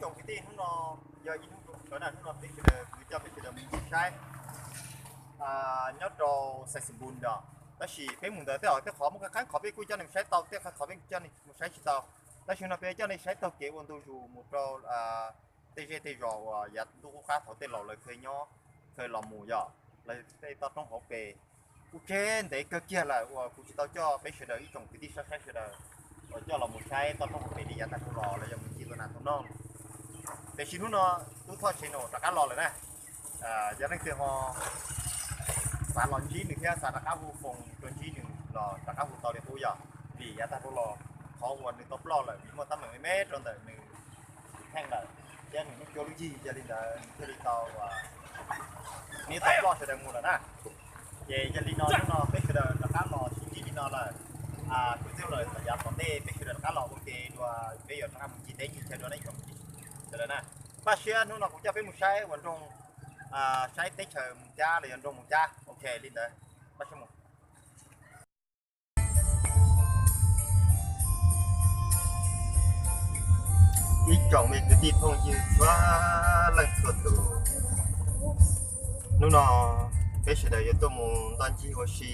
Tsoom kwv tij, hnub no yog ib hnub zoo kawg na, hnub no peb sawv daws kuv coj peb sawv daws mus ncig saib nyob rau Xais Xis Npus yom. Tab sis peb mus ntawd tej zaum tej qhov muaj qee qeeb qhov peb kuj coj nej mus saib tau, tej qeeb qhov peb coj nej mus saib tsis tau. Tab sis no peb coj nej saib taug kev ua ntu zus mus rau tej zej tej zos uas yav ntuj qub qab thaum tej laus lawv kheev nyob kheev los mus yom, lawv tej toj roob hauv pes kuj tseg ntev kawg kiag lawm uas kuv tsis tau coj peb sawv daws ib tsoom kwv tij saib saib sawv daws uas coj los mus saib toj roob hauv pes li yav tag dhau los los yog mus ncig tua nas tua noog. Tiam sis hnub no tub Thoj Tshee no rov qab los lawm na. Yog leej twg ho xav los ntsib nws thiab xav rov qab hu foos rau ntsib nws los rov qab hu tau li qub yom, vim yav tag dhau los qhov uas nws tau ploj lawm nws muaj teeb meem me me rau ntawm nws tus kheej lawm thiab nws lub cuab lub yig, yog li ntawd nws thiaj li tau nws tau ploj sawv daws mus lawm na. Ces yog li no hnub no peb sawv daws rov qab los sib ntsib li no lawm. Kuv txib lawm tom yav tom ntej peb sawv daws rov qab los ua ke dua, peb yuav rov qab mus ncig teb ncig chaw dua na ib tsoom sawv daws na. Npaj siab hnub no kuv coj peb mus saib ua nroog, saib teb chaws Moos Cab los yog nroog Moos Cab, ok li ntawd. Npaj siab mus. Ib tsoom me kwv tij phooj ywg txhua leej txhua tus, hnub no peb sawv daws yuav tuaj mus ntoj ncig ua si,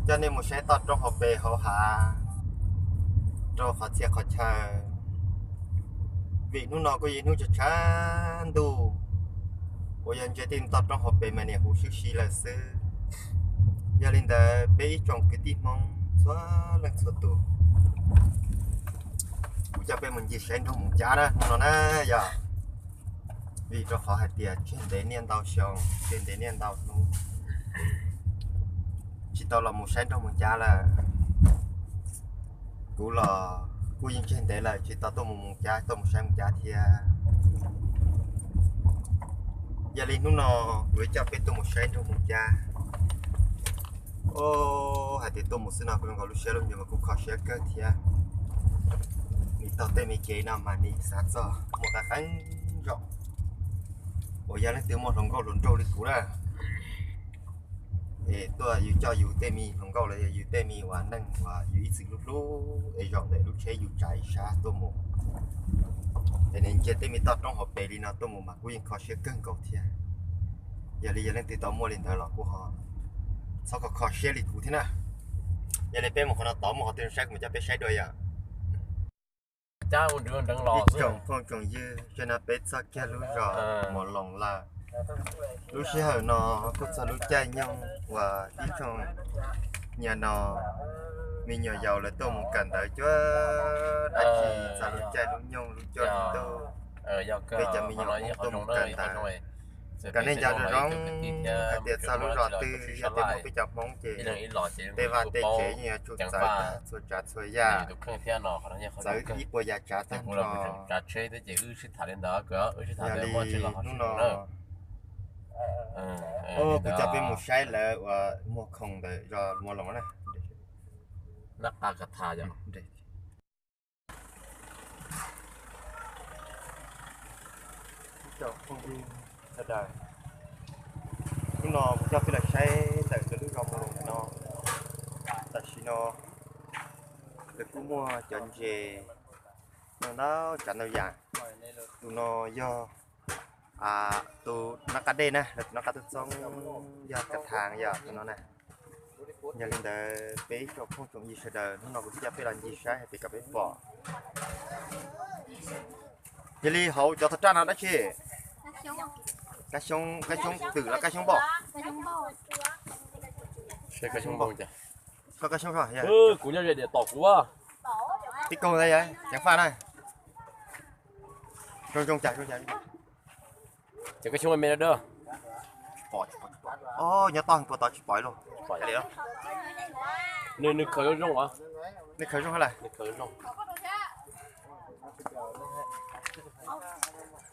coj nej mus saib toj roob hauv pes hauv hav rau qhov txhia qhov chaw, vim hnub no kuj yog hnub tshav tshav ntuj uas yog ntsia tej toj roob hauv pes mas niam huv sib si lawm xwb. Yog li ntawd peb ib tsoom kwv tij Hmoob txhua leej txhua tus, kuv coj peb mus ncig saib nroog Moos Cab na hnub no na yog vim rau qhov hais tias tseg ntev niaj ntau xyoo tseg ntev niaj ntau hnub tsis tau los mus saib nroog Moos Cab lawm. Kuv los kuj yeej tseg ntev lawm tsis tau tuaj mus Moos Cab, tuaj mus saib Moos Cab thiab. Yog li hnub no kuv yuav coj peb tuaj mus saib nroog Moos Cab. Hais tias tuaj mus xwb no kuv zoo nkaus lub siab lub ntsws mas kuj kho siab kawg thiab. Nim taug tej me kev no mas nim xav txog muaj qee qee zaum uas yog leej twg muaj hluas nkauj hluas nraug li kuv na, es tuaj yus coj yus tej me hluas nkauj los yog yus tej me uas neeg uas yus ib txwm hlub hlub es zaum ntawm lub tsheb yus tsav ib sab tuaj mus, es nws ntsia tej me toj roob hauv pes li no tuaj mus mas kuj yeej kho siab kawg nkaus thiab. Yog li yog leej twg tau muaj li ntawd los kuj ho txhob kho kho siab li kuv thiab na. Yog li peb mus qhov no tod muaj qhov twg saib kuv mam coj peb saib dua yom. Ib tsoom phooj tsoom ywg, tam sim no peb txog kiag lub zos Muas Loos lawm. Lub sij hawm no kuj txog lub caij nyoog uas ib tsoom nyuam no me nyuam yaus lawv tuaj mus kawm ntawv cuab dab tsi txog lub caij lub nyoog lub caij lub ntuj, peb cov me nyuam Hmoob tuaj mus kawm ntawv. Kom nej nco zoo zoo hais tias txog lub zos twg yog tias muaj peb cov Hmoob ces tej vaj tej tsev yeej yuav tsum txawv tag txhua tsav txhua yam, txawv ib puas yam tsav tag nrho. Yog li hnub no kuv coj peb mus saib lawv uas muag khoom ntawm zos Muas Loos na. Hnub no kuv coj peb los saib ntawm lawv lub zos Muas Loos no. Tam sim no lawv kuj muaj cov ntses ntau ntau tsav ntau yam. Tus no yog tus nab qab dej na, lawv tus nab qab tub txoob yog ka thas yog tus no na. Yog li ntawd peb ib tsoom phooj tsoom ywg sawv daws hnub no kuv thiaj coj peb los ncig saib hais tias kom peb pom. Yog li hauv cov thaj raj no dab tsi? Kab xyoob, kab xyoob twm los kab xyoob npauj? Koj kab xyoob, kuv nyob ze diam tom kuv. Tib kaug ntawd ceev faj na. Zoo zoo cas, zoo cas. Ces koj xyoob me me da. Nyob toj puas tod tsis pom lauj. Nws, nws khaws zoo, nws khaws zoo lawm.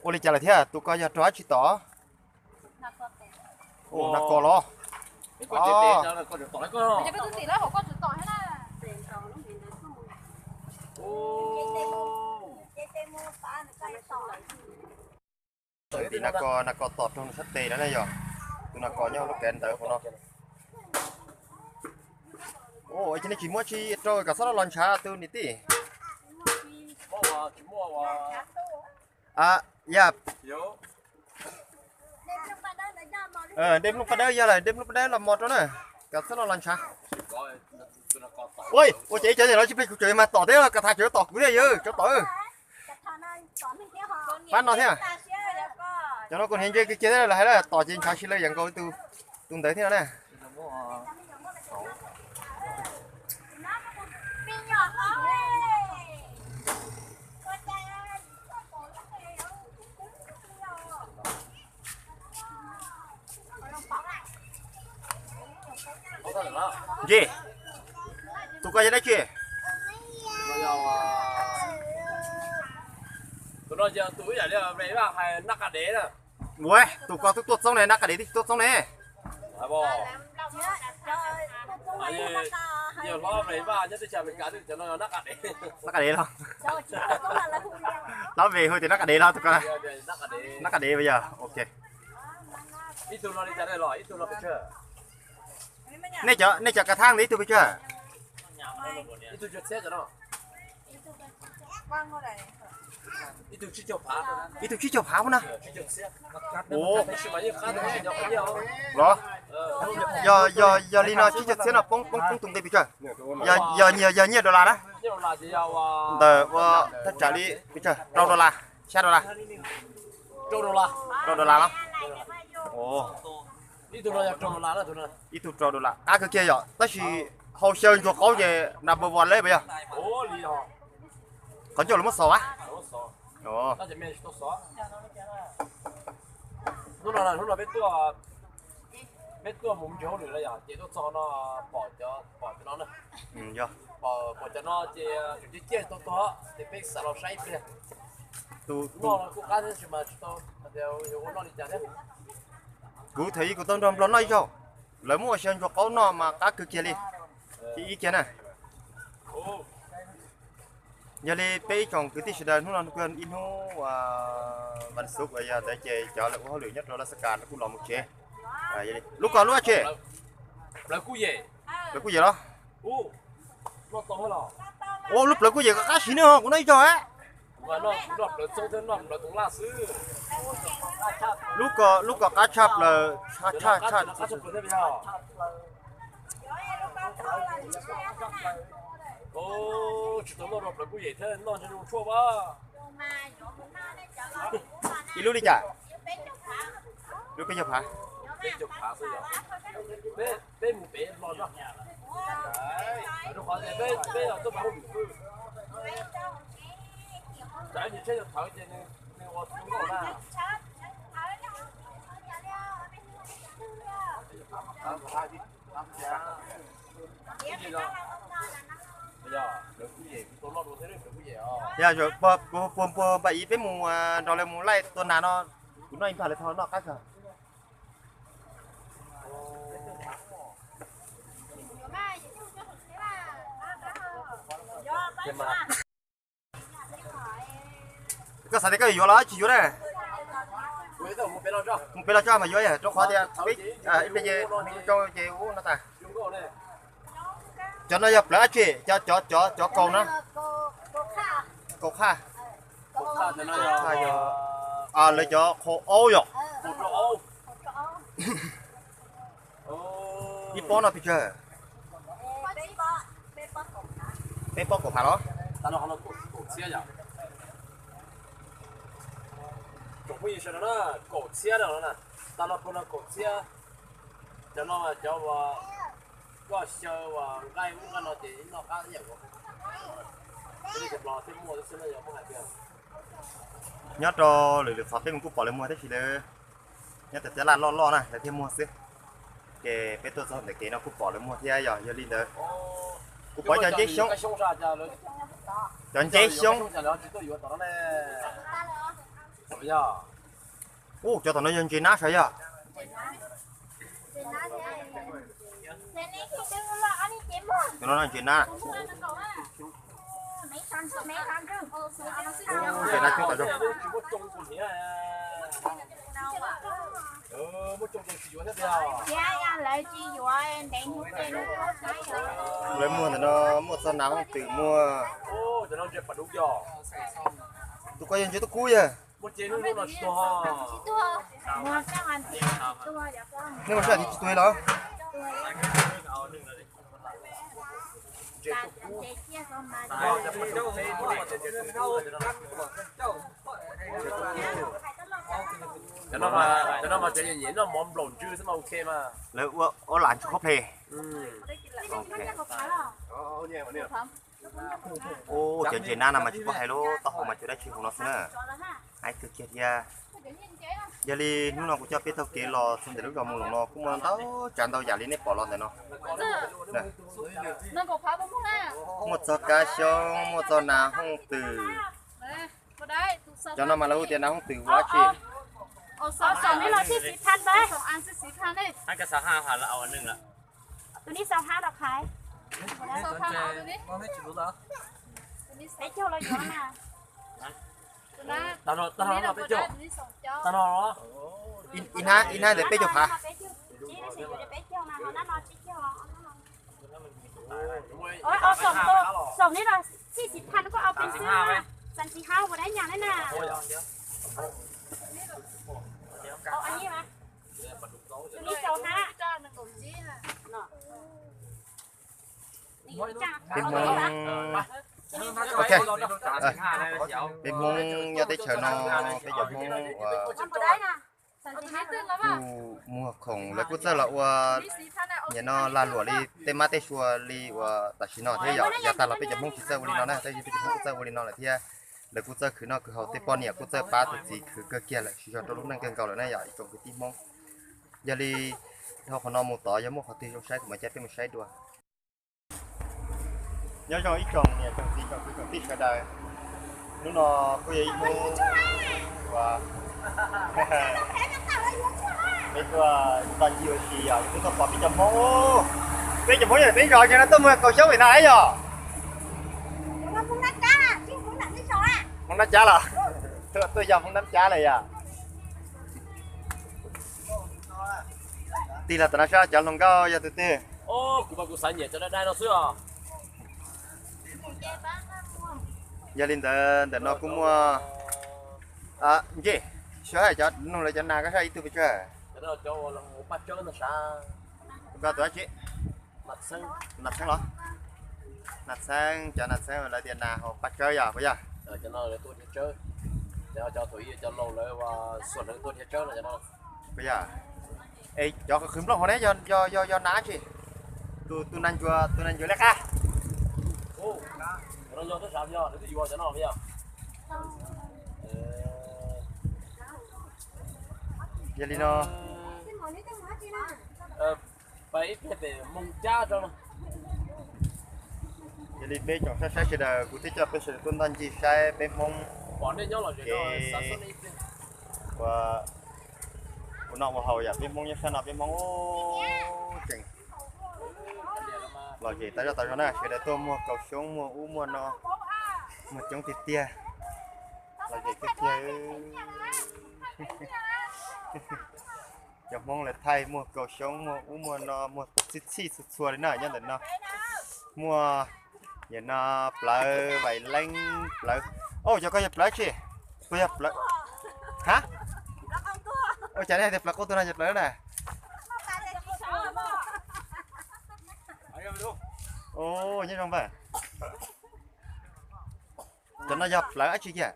Ua li cas lawm thiab, tus ko yog rog dab tsi tom? Ua nas kos los? Tim nas kos, nas kos tom rau nws sab tes na yog. Tus nas kos nyob lub kav ntawd hauv no. Ces nej tsis muab tsi rau kom xob los ntshav tus niam tij. Yog, dej nplooj paj dawb yog lawm, dej nplooj paj dawb los mos rau na, kom txhob los los ntshav. Ua, ua ces ib cov no tsis plig kuv tseem mas tom thiab, kav thas tseem tom kuv thiab yawg, cov tom. Pab no thiab. Cov no kuv hniav ntse kiag kiag thiab, lawv hais lawm tom ces ntshav si lawv yam nkaus tus ntawd thiab no na. Ntsis, tus ko yog dab tsi? Ua, tus ko twb tuaj txoob ne, nab qa dev twb tsis tuaj txoob ne. Nab qa dev los? Hlob Ve hu tias nab qa dev los tus ko. Nab qa dev yog, ok. Nej cov kav thaj ntawd ib tug pes tsawg? Ib tug tsib caug phav puas na? Los, yog li no tsib caug txhiab no poob, poob tus nqi pes tsawg? Yog nyiaj, yog nyiaj dollar na? Ntawm ua thaj tsam li pes tsawg? Rau dollar, xya dollar? Rau dollar los? Ib tug rau dollar, qab kawg kiag yom, tab sis hau xyaw ntsuag qaub ces number one lawm puas yog? Qhov ncauj lawv muab xov a? Peb tuaj mus ntsis hauj lwm lawm yom, ces tuaj txog no pom cov no na. Pom cov no ces tseem ciaj ciaj tuaj tuaj ces peb xav los saib ib pliag. Noj no kuj qab thiab tab sis mas tsis tau hais tias yuav ua noj li cas thiab. Kuv thaum ub kuv tau nrog Nplog noj ib zaug, lawv muab ua xyaw ntsuag qaub noj mas qab kawg kiag li. Ces ib kiag na, yog li peb ib tsoom kwv tij sawv daws hnub no kuj yog ib hnub vas xuv uas yog ntawd ces cov lawv ua hauj lwm nyob rau Alaska no kuj los mus tsev. Lub ko lub dab tsi? Plawv kuj yem los? Ua lub plawv kuj yem ko qab siv ne, kuv noj ib zaug. Lub ko, lub ko qab tshaj plaws, tshaj, tshaj, tshaj. Tsis tau noj rau plawv kuj yem thiab, noj zoo tshuaj a. Ib lub li cas? Lub peb caug phav. Peb mus pem los tso. Rau qhov tias peb, peb tuaj pab hauj lwm xwb. Tsam ib ntsis tsheb yuav thawv ces nws ua txhua nkauj na. Yog, puag puag npam ib peb mus nrog lawv mus laij tua nas no, kuv noj ib npag lawv tho noj qab kawg. Koj xav tias koj yuav yuav los tsis yuav na? Mus pem los tso mas yuav, rau qhov tias ib pliag ces mus rau ces ub no tas. Cov no yog plawv dab tsi? Cov, cov, cov kaus na? Kaus qhaj. Lawv cov qhaus aub yom? Ib pob no pes tsawg? Peb pob kaum phav los? Tsoom phooj ywg sawv daws na, kaum txhiab no na, tag no puag no kaum txhiab. Cov no mas cov uas koj xyaw uas nqaij ub nqaij no ces noj qab ib yam nkaus. Nyob rau lwm lwm qhov peb mus kuj pom lawv muag tab sis lawv nyob tias teb laj loj loj na lawv thiaj muag xwb. Ces peb tuaj txog ntawm kev no kuj pom lawv muag thiab yog, yog li ntawd kuv pom cov nceb xyoob, cov nceb xyoob. Ub, cov tom no yog ntses nab sav yog? Cov no ntses nab. Ntses nab coob tas zog. Lawv muag ntawm no muaj txog nas hooj twm muag. Tus ko yog ntses tub kub yog? Hnub no sab thiv tsis tuag los? Cov no mas cov nyiam noj mov nplaum ntswg xwb mas ok mas. Lawv ua lam ntsug khaub pleg. Ua cov ntses nab no mas tsis paub hais lub taub hau mas cua dab tsi hauv no xwb na. Haib kawg kiag thiab. Yog li hnub no kuv coj peb taug kev los txog ntawm lub zos Moos Loos no kuj muaj ntau tsav ntau yam li nej pom los ntawm no. Muaj txog kab xyoob, muaj txog nas hooj twm. Cov no mas lawv hu tias nas hooj twm ua dab tsi? Ib hnab ntawd peb caug phav. Peb Hmoob, ok, peb Hmoob nyob teb chaws no, peb cov Hmoob uas kuj muag khoom lawv kuj txawj los ua, nim no lag luam li tej mab tej sua li uas tam sim no thiab yom. Yav tag los peb cov Hmoob tsis txawj ua li no na, tab sis peb cov Hmoob kuj txawj ua li no lawm thiab. Lawv kuj txawj khwv noj khwv haus, tej poj niam kuj txawj pab tus txiv khwv kawg kiag lawm, siv zog rau lub neej kawg nkaus lawm na yom, ib tsoom kwv tij Hmoob. Yog li dhau qhov no mus tod yog muaj qhov twg zoo saib kuv mam coj peb mus saib dua. Nyob zoo ib tsoom niam tsoom txiv tsoom kwv tsoom tij sawv daws. Hnub no kuj yog ib hnub uas peb tuaj tso ncig ua si yom, peb tuaj pom peb cov Hmoob. Peb cov Hmoob yog peb zos ces no tuaj muag kaus xyoob vim no yom. Hmoob Nab Cab los? Tuaj yog Hmoob Nab Cab lawm yom. Tig los tom no saib cov hluas nkauj yog tus twg. Kuv mas kuv xav nyiam cov dai dai no xwb os. Yog li ntawd ntawm no kuj muaj ncej, seb hais cov nug lawv cov nas koj saib ib tug pes tsawg. Cov no cov uas paj tsawb no sav. Koj tus dab tsi? Nas txheeb los? Nas txheeb, cov nas txheeb lawv tias nas hauv paj tsawb yog puas yog? Cov no lawv tuaj dhia tsawb, cov thaum ub cov laus lawv ua xuas hlwv tuaj dhia tsawb no cov no. Puas yog? Es cov qhwv nplooj hauv ne yog, yog, yog nas tsi? Tus, tus nas ncuav, tus nas ncuav liab qab. Cov no yog twb sav yog lawv twb yuav cov no puas yog? Yog li no. Peb ib pliag pem Hmoob Cab tso. Yog li peb tsoom saib saib sawv daws, kuv thiaj coj peb sawv daws tuaj ntoj ncig saib peb Hmoob kev ua, ua noj ua haus yom. Peb Hmoob nyob sab no peb Hmoob tseem lom zem tas zog tas zog na, sawv daws tuaj muag kaus xyoob muag ub muag no, muag coob tiag tiag, lom zem tiag tiag. Cov Hmoob lawv thaij muag kaus xyoob muag ub muag no muag txhij txhij txhua txhua li na nyob ntawm no. Muaj yam no plawv vais leeb plawv. Au, cov ko yog plawv tsi? Puas yog plawv? Ha? Ua cas nej hais tias plawv qub tuag no yog plawv na? Au, nyob zoo npawg. Cov no yog plawv dab tsi kiag?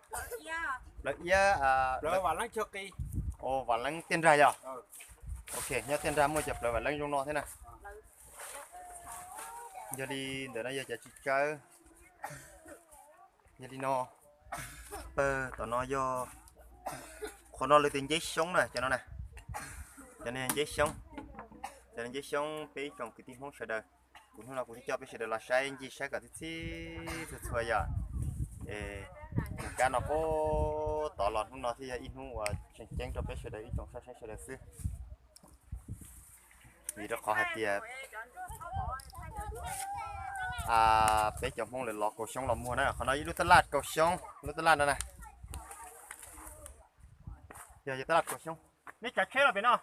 Plawv iab. Vam leeb tiaj nrag yog? Ok, nyob tiaj nrag muaj cov plawv vam leeb zoo no thiab na. Yog li ntawm no yog cov txiv tsawb. Yog li no, pawg tom no yog, qhov no lawv tias nceb xyoob na cov no na. Cov no yog nceb xyoob. Cov no nceb xyoob peb ib tsoom kwv tij Hmoob sawv daws. Kuv hnub no kuv thiaj coj peb sawv daws los saib ncig saib kom txhij txhij txhua txhua yom. Es mus kab no puag tod los hnub no thiaj yog ib hnub uas tseem ceeb rau peb sawv daws ib tsoom saib saib sawv daws xwb. Vim rau qhov hais tias peb cov Hmoob lawv lov kaus xyoob los muag na, qhov no ib lub taj laj kaus xyoob, lub taj laj no na. Yog yog taj laj kaus xyoob. Nej tsav tsheb los pem no.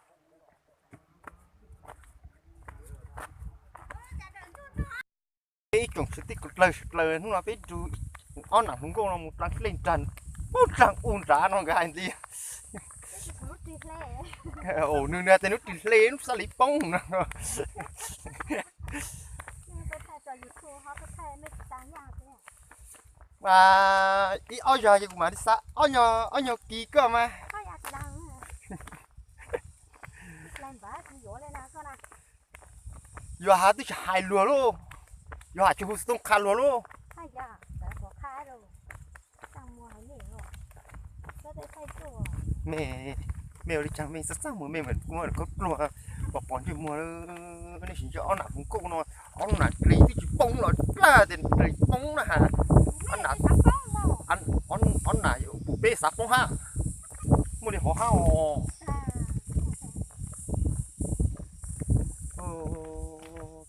Peb ib tsoom kwv tij dlawg dlawg hnub no peb rub ob nam hluas nkauj no mus dlaa dlej nrag Ub, tsaag u nrad no nkawd hais ntxiv. Nws nws tias nub ris hle nub xab li poob no. Ib ob zaug ces kuv mam li xav ob nyuag kis koj mas. Yuav has twb tsis hais luag lauj, yuav has tsis hu xov tooj qha luag lauj. Mej, mej ua li caag mej txaj txaj muag, mej mas kuv muab khaub dluag pos pos ntsej muag. Nej sim ntsia ob nam hmoov nkauj no, ob lub nam dlis twb tsis poob los dlaab tias dlis poob na has. Ob nam, ob nam yuav pum peb xav poob hab, muaj li hov hab os.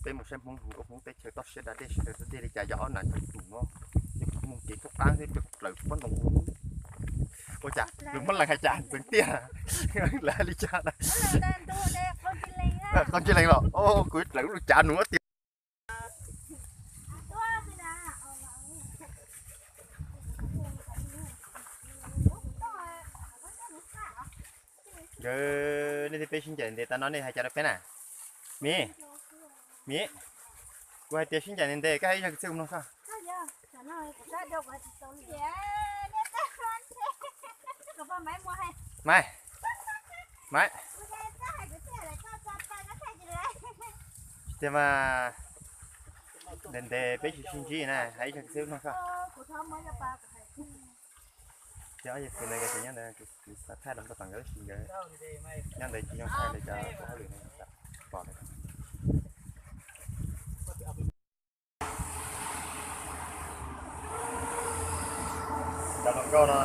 Peb mus saib hmoob hmoov nkauj hmoob teb chaws toj siab da dej sawv daws, dej li cas yog ob nam ntsuj tus no. Ces kuv mus kev tuaj qaab xwb, peb kuv dlaws pob ntoo ua cas lug muab lees has cas ntxeev tiag. Lawv li cas na? Qhov ntsis lees los kuv dlaws lub cav nuav tiag. Nkawd, nej thiab peb sib ncaim ntev tas no nej hais cas rau peb na? Miv, Miv, kuv hais tias sib ncaim ntev ntev koj hais ib zag kwv txhiaj kuv mloog soj. Maiv, Maiv, tsis tiag mas, ntev ntev peb tsis sib ntsib na, hais ib zag kwv txhiaj kuv mloog soj. Ces ob yawg kwv ntawd nkawd tseem nyob ntawd, kuv xav thaij rau nkauj tom nkawd tab sis nkawd nyob ntawd tsis zoo thaij li cas ua hauj lwm no pom lawm. Cov hluas nkauj no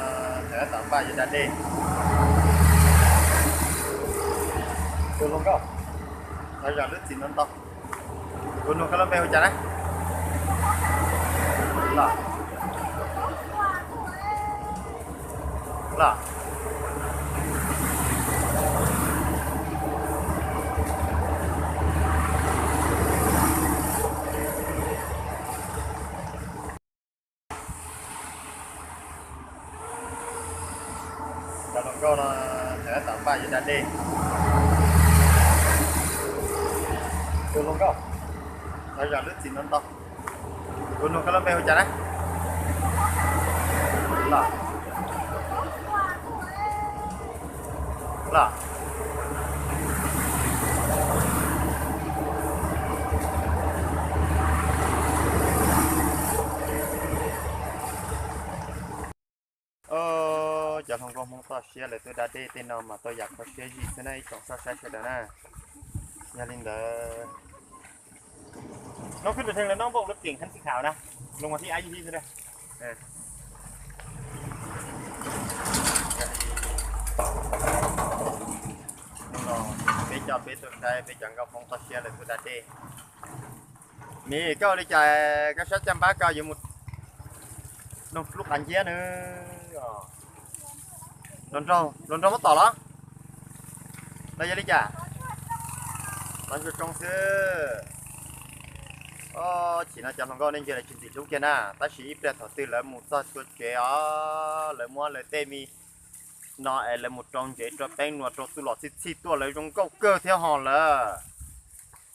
nrhiav tom npaj yuav da dej. Tus hluas nkauj, lawv zam lub txim no ntau. Tus nug koj lub npe hu cas na? Los, los. Cov hluas nkauj no nrhiav tom npaj yuav da dej. Tus hluas nkauj, lawv zam lub txim no ntau. Tus nug koj lub npe hu cas na? Los, los. Cov hluas nkauj Hmoob toj siab lawv tuaj da dej tej no mas tau yam kho siab zim xwb na ib tsoom soj saib sawv daws na. Yog li ntawd, noob khwb tus heej lawv noob npaum lub teem khab xib khaum na, lub mas thib ab yib xwb. Hnub no peb coj peb tuaj saib peb cov nkauj Hmoob toj siab lawv tuaj da dej. Miv, koj ua li cas koj sab caj npab koj yuav mus doog lub qab nciab na? Hluas nraug, hluas nraug muab tom los? Los yog li cas? Los ntsuag tsoo xwb. Chim no cov hluas nkauj nej ntsia lawv tsis ntxim hlub kiag na, tab sis ib pliag thaum twg lawv mus txog cuav tsev os, lawv muab lawv tej me no es lawv mus rau ntsev rau teeb nua rau txuj lom txhij txhij tuaj lawv zoo nkauj kawg thiab ho lawm.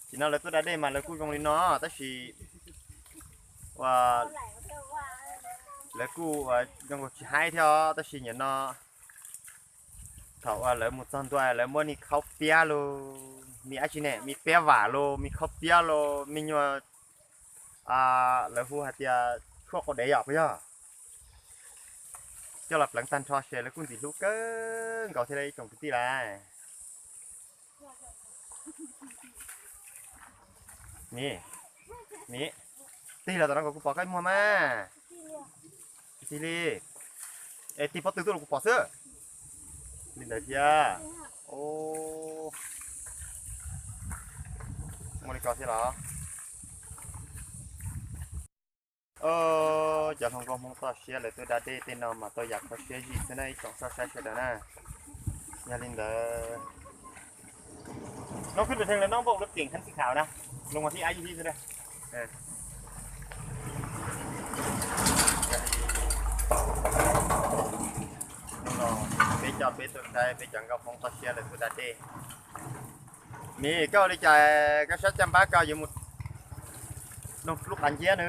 Chim no lawv tuaj da dej mas lawv kuj zoo li no tab sis lawv kuj zoo nkaus tsis haib thiab os, tab sis nim no thaum uas lawv mus txog ntua lawv muab ni khaub piab los, me dab tsi ne, me piab vam los, me khaub piab los, me nyuag lawv hu hais tias tshuaj quav dev yom puas yog, coj los pleev tag nrho ces lawv kuj ntxim hlub kawg nkaus thiab ib tsoom kwv tij lawm. Miv, Miv, tig los tom no kom kuv pom koj muag mas. Tig li. Es tig pob tw tuaj los kuv pom xwb. Li ntawd thiab. Muaj li ko thiab los? Cov hluas nkauj Hmoob toj siab lawv tuaj da dej tej no mas tau yam kho siab zim xwb na ib tsoom soj saib sawv daws na. Yog li ntawd, noob khwb tus heej lawv noob npaum lub teem khab xib khaum na, lub mas thib ab yib xwb. Peb tuaj saib peb cov nkauj Hmoob toj siab lawv tuaj da dej. Miv, koj ua li cas koj sab caj npab koj yuav mus lub qav nciab na?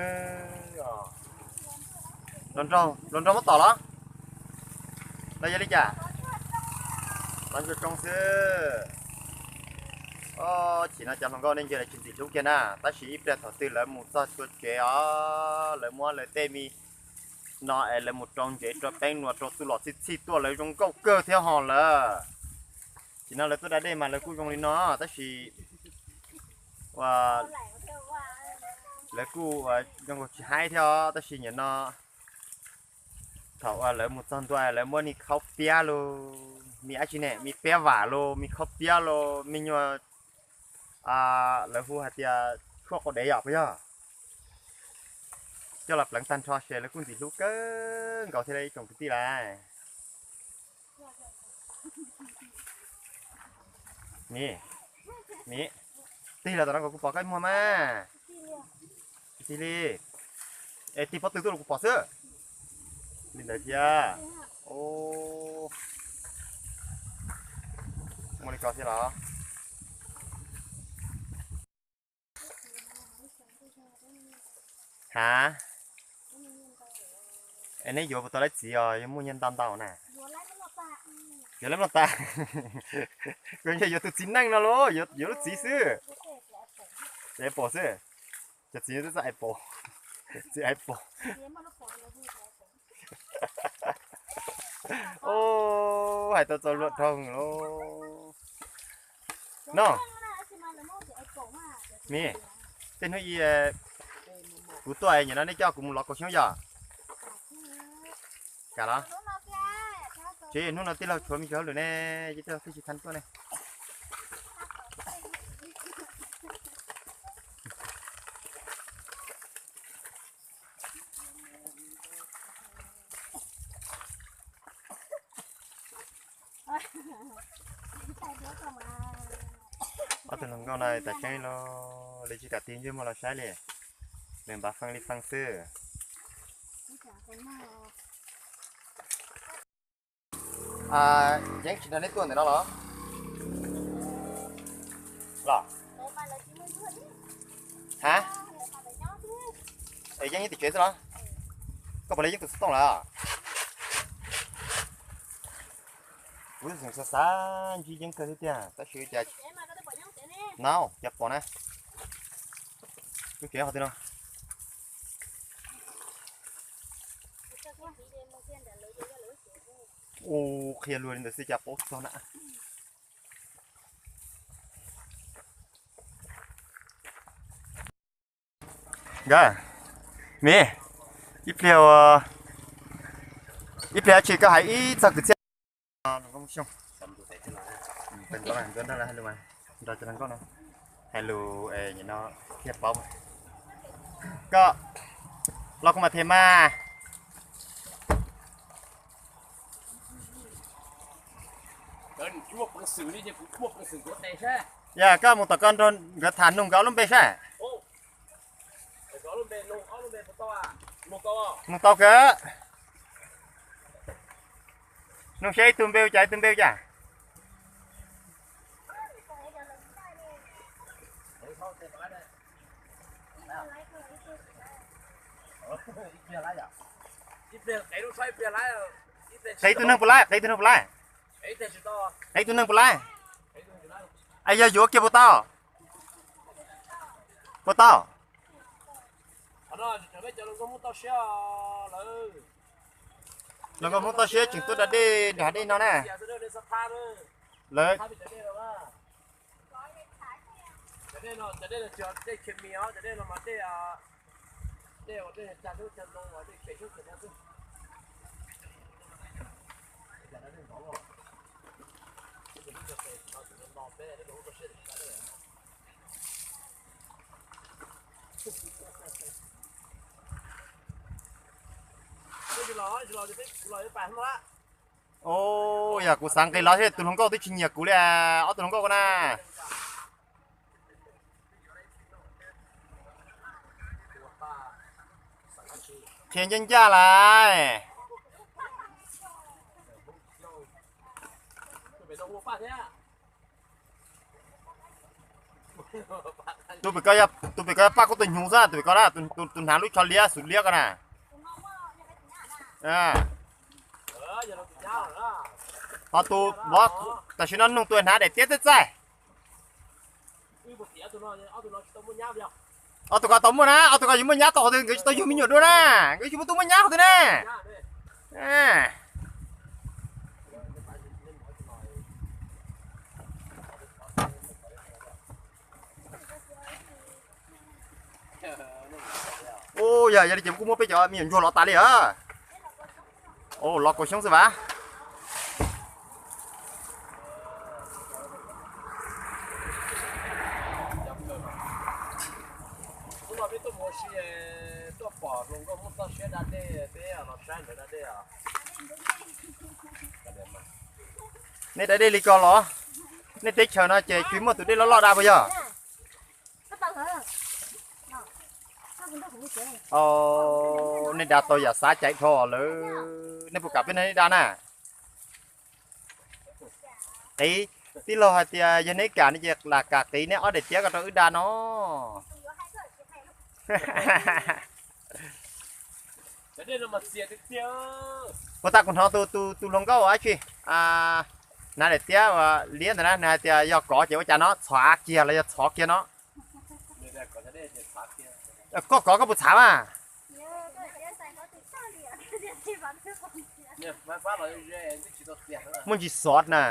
Hluas nraug muab tom los? Los yog li cas? Los ntsuag tsoo xwb. Chim no cov hluas nkauj nej ntsia lawv tsis ntxim hlub kiag na, tab sis ib pliag thaum twg lawv mus txog txhua tsev os, lawv muab lawv tej me no es lawv mus rau ntsev rau teeb nua rau txuj lom txhij txhij tuaj lawv zoo nkauj kawg thiab ho lawm. Chim no lawv tuaj da dej mas lawv kuj zoo li no tab sis lawv kuj zoo nkaus tsis haib thiab os, tab sis nim no thaum uas lawv mus txog ntua lawv muab me khaub piab los, me dab tsi ne, me piab vam los, me khaub piab los, me nyuag, lawv hu hais tias tshuaj quav dev yom puas yog, coj los pleev tag nrho ces lawv kuj ntxim hlub kawg nkaus thiab ib tsoom kwv tij lawm. Miv, Miv, tig los tom no kom kuv pom koj ib muag mas. Tig li. Es tig pob tw tuaj los kuv pom xwb. Li ntawd thiab. Muaj li ko thiab los? Hav, es neb yuav puas tau laib txiv os, yuav muaj nyiaj ntau ntau na? Yuav laib mloj tas. Kuv ntshe yuav tus txiv neej no los yuav lub txiv xwb. Txiv Apple xwb. Cov txiv txawj Apple. Txiv Apple. Hais tau txaus luag dhau lawm. No, Miv, tej hnub ib kuv tuaj nim no nej coj kuv mus lov kaus xyoob yog? Kam los? Tsis, hnub no tij laug tshuav me ntsis hauj lwm ne, ces tij laug twb tsis tau tuaj ne. Ob tug hluas nkauj no tas tseeb los lawv tsis kam tig ntsej muag los saib li, lawv npav feej li feej xwb. Yeeb tsis nrog neb tuaj ntawm no los? Los? Hav? Es Yeeb nyob tim tsev xwb los? Koj puas li Yeeb tus xov tooj lawm? Kuv xav xav ntsib Yeeb kawg xwb tiag tab sis cas no cov pom na. Lub tsev qhov twg no? Ua qhia luag li ntawd xwb cas paub txog na. Nkawd, Miv, ib pliag, ib pliag tsis koj hais ib txog kwv txhiaj. Nkauj Xyooj, nrog cov hluas nkauj no hais lus es nim no thiaj paub. Koj los kuv mam them mas. Yog koj mus tom koj nrog nkawd tham nug nkawd ob lub npe saib. Nug tau kawg. Nug saib ib tug npe ua cas ib tug npe ua cas. Qhia ib tug neeg puas laib, qhia ib tug neeg puas laib. Qhia ib tug neeg puas laib. Es yog yuav kiag puas tau? Puas tau? Hluas nkauj Hmoob toj siab tseem tuaj da dej nram dej no na. Lawv Yog kuv xav nqis los thiab tus hluas nkauj twb tsis nyiam kuv li, ob tug hluas nkauj ko na. Qhia ncaj ncaj lawm. Tus pem ko, tus pem ko yog paj koj tus hnyuv xwb, tus pem ko na, tus hnav lub tsho liab xum liab ko na. Ho tus, tam sim no nug tus hnav daim tiab txaij txaij. Ob tug ko tau muaj na, ob tug ko yuav muaj nyab tau qhov twg nkawd tsis tau yug me nyuam dua na, nkawd tsis muaj tus muaj nyab qhov twg na. Yog, yog li ces kuj muab peb cov me nyuam ntsuag lov tas li a. Lov kaum xyoob xwb vas. Nej da dej li ko los? Nej teb chaws no ces tsis muaj tus dej loj loj da puas yog? Nej da tau yam xav caiv dhau lawm, nej puas kam peb nrog nej da na? Qiv, tij laug hais tias yog neb kam no ces lam kam qiv neb ob daim tiab ko rau wb da no. Puas tas kuv hnov tus, tus hluas nkauj dab tsi, hnav daim tiab liab ntawd na, nws hais tias yog kov ces ua cas no txhov kiag los yog txhov kiag no? Koj kov koj puas txhav mas? Muaj ntsis xov na.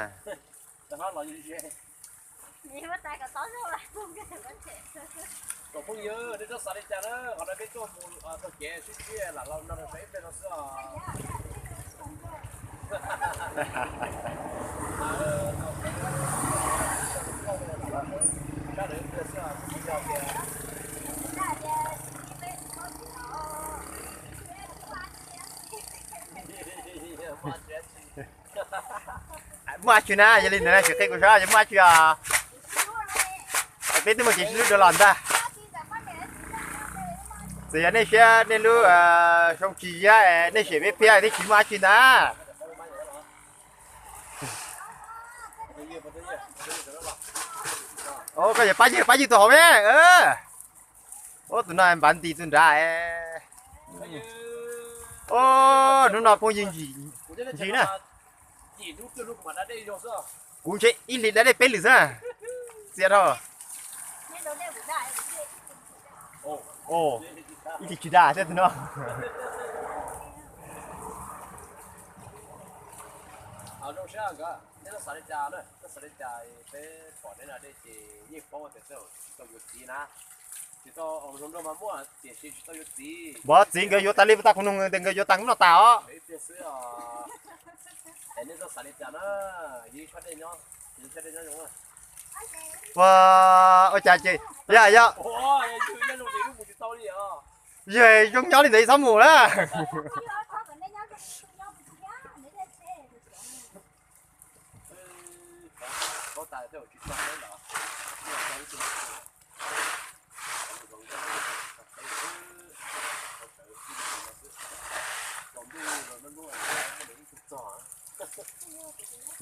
Muaj dab tsi na, yog li ntawd na tsis qhia kuv saib yog muaj dab tsi os. Peb twb muaj kev sib hlub dua los ntag. Txawm yog nej siab nej lub zoo tsis yab, nej sem peb phiab twb tsis muaj dab tsi ntag. Koj yog pab ywg, pab ywg tus hauv me. Ub, tus no npav nti tus nrad. Ub, hnub no phooj ywg ntsis na. Kuv ntshe ib hlis da dej peb lwm xwb. Txias dhau. Ib hlis tsis da thiab tus no. Ua txiv nkawd yuav tas li puas tas kuv nug nkawd tias nkawd yuav tas hnub no tas os. Ua, ua cas ces yog, yog, yog zoo nyob li ntawd txhob mus na.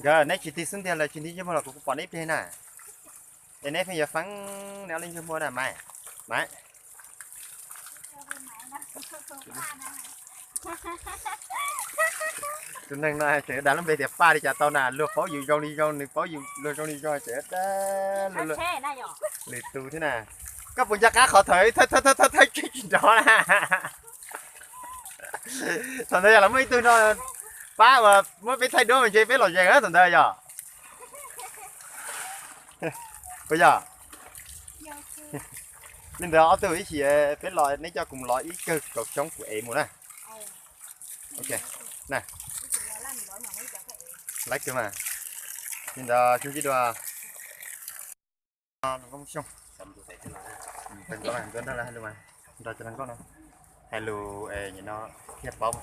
Nkawd neb tsis tig xub ntiag lawm tsis nti ntsej muag los kuv pom neb ib pliag na. Es neb pheej yuav feeb neb ob leeg ntsej muag na mas. Mas tus neeg no tseem yuav dag lub npe tias Paj li cas tau na, luag paub yus zoo li zoo, nws paub yus luag zoo li zoo tseem yuav dag lwm tus thiab na. Koj puas nco qab qhov thaum thawj thawj thawj thawj tsis nrov na? Thaum ntawd yog los muaj ib tug no pab uas muab peb thaij duab mas ntshe peb los zeeg thaum ntawd yog. Puas yog? Li ntawd ob tug ib chim peb los neb coj kuv los ib kawg kaum xyoob kuv ev mus na. Laiv kawg mas. Li ntawd xyoo tsis dua. Nrog cov hluas nkauj no hais lus no thiaj paub.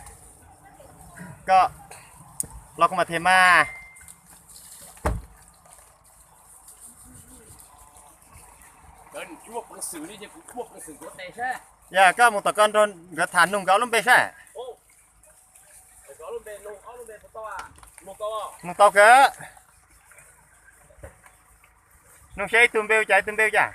Koj los kuv mam them mas. Yog koj mus tom koj nrog nkawd tham nug nkawd ob lub npe saib. Nug tau kawg. Nug saib ib tug npe ua cas ib tug npe ua cas.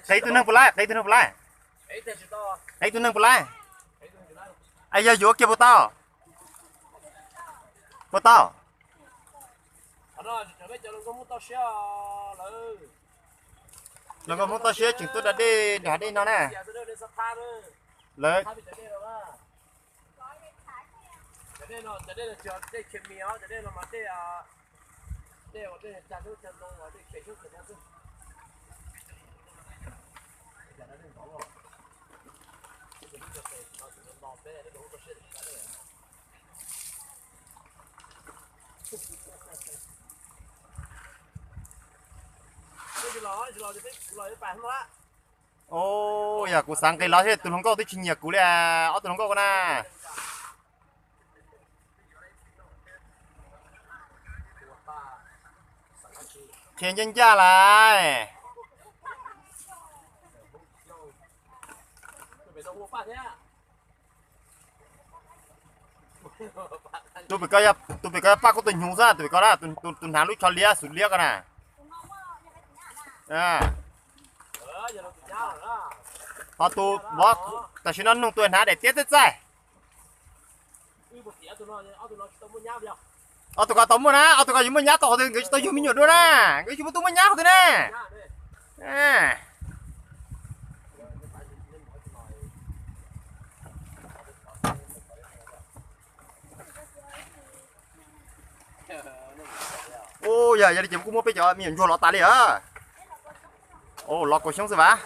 Qev tus neeg puas laib, qev tus neeg puas laib, qev tus neeg puas laib. Es yog yuav kiag puas tau? Puas tau? Hluas nkauj Hmoob toj siab tseem tuaj da dej nram dej no na. Lawv Yog kuv xav nqis los thiab tus hluas nkauj twb tsis nyiam kuv li, ob tug hluas nkauj ko na. Qhia ncaj ncaj lawm. Tus pem ko, tus pem ko yog Paj Kub tus hnyuv xwb, tus pem ko na, tus hnav lub tsho liab xum liab ko na. Ho tus, tam sim no nug tus hnav daim tiab txaij txaij. Ob tug ko tau muaj na, ob tug ko yuav muaj nyab tau qhov twg nkawd tsis tau yug me nyuam dua na, nkawd tsis muaj tub muaj nyab qhov twg na. Ua yog, yog li ces kuj muab peb cov me nyuam ntsuag lov tas li a. Los kaum xyoob xwb vas.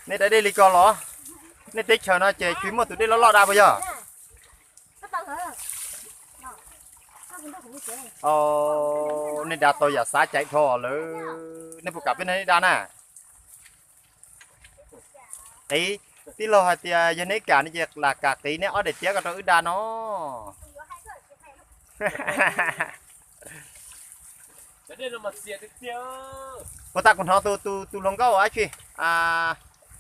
Nej da dej li ko los? Nej teb chaws no ces tsis muaj tus dej loj loj da puas yog? Nej da tau yam xav caiv dhau lawm, nej puas kam peb nrog nej da na? Qiv, tij laug hais tias yog neb kam no ces lam kam qiv neb ob daim tiab ko rau wb da no. Puas tas kuv hnov tus, tus hluas nkauj dab tsi,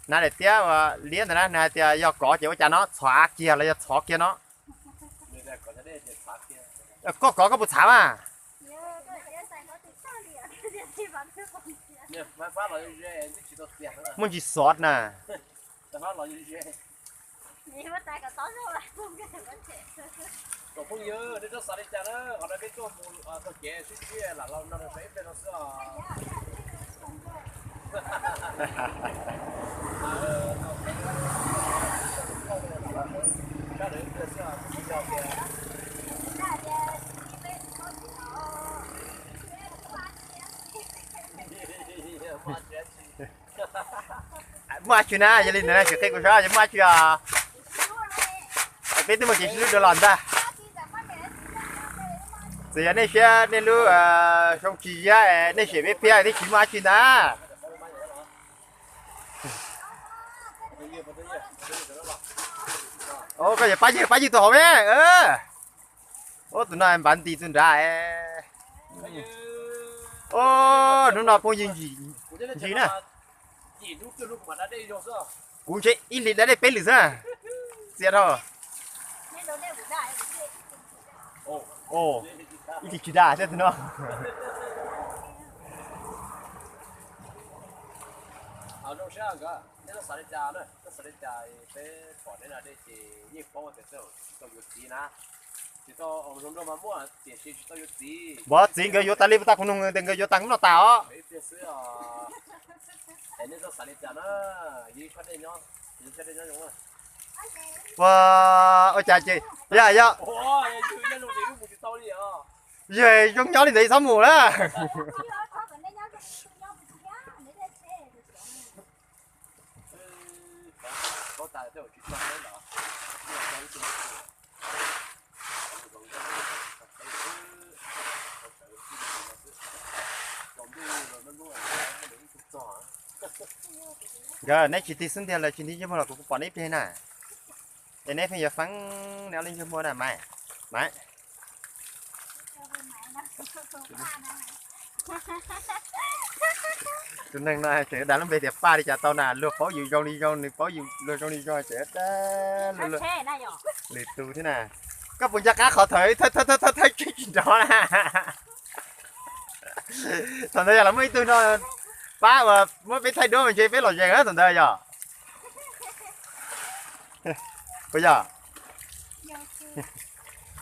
hnav daim tiab liab ntawd na, nws hais tias yog kov ces ua cas no txhov kiag los yog txhov kiag no? Koj kov koj puas txhav mas? Muaj ntsis xov na. Muaj dab tsi na, yog li ntawd na tsis qhia kuv saib yog muaj dab tsi os. Peb twb muaj kev sib hlub dua los ntag. Txawm yog nej siab nej lub zoo tsis yab, nej sim peb piab twb tsis muaj dab tsi ntag. Koj yog pab ywg, pab ywg tus hauv ne. Ub, tus no npav nti tus nrad. Ub, hnub no phooj ywg ntsis na. Kuv ntshe ib hlis da dej peb lwm xwb. Txias dhau. Ib hlis tsis da thiab tus no. Ua txiv nkawd yuav tas li puas tas kuv nug nkawd tias nkawd yuav tas hnub no tas os. Ua, ua cas ces yog, yog, yog zoo nyob li ntawd txhob mus na. Nkawd neb tsis tig xub ntiag los tsis nti ntsej muag los kuv pom neb ib pliag na. Es neb pheej yuav feeb neb ob lub ntsej muag na Maiv, Maiv. Tus neeg no tseem dag lub npe tias Paj li cas tau na, luag paub yus zoo li zoo, nws paub yus luag zoo li zoo, tseem dag lwm tus thiab na. Koj puas nco qab qhov thaum thawj thawj thawj tsis nrov na? Thaum ntawd yog los muaj ib tug no pab uas muab peb thaij duab mas ntshe peb los zees na thaum ntawd yog. Puas yog?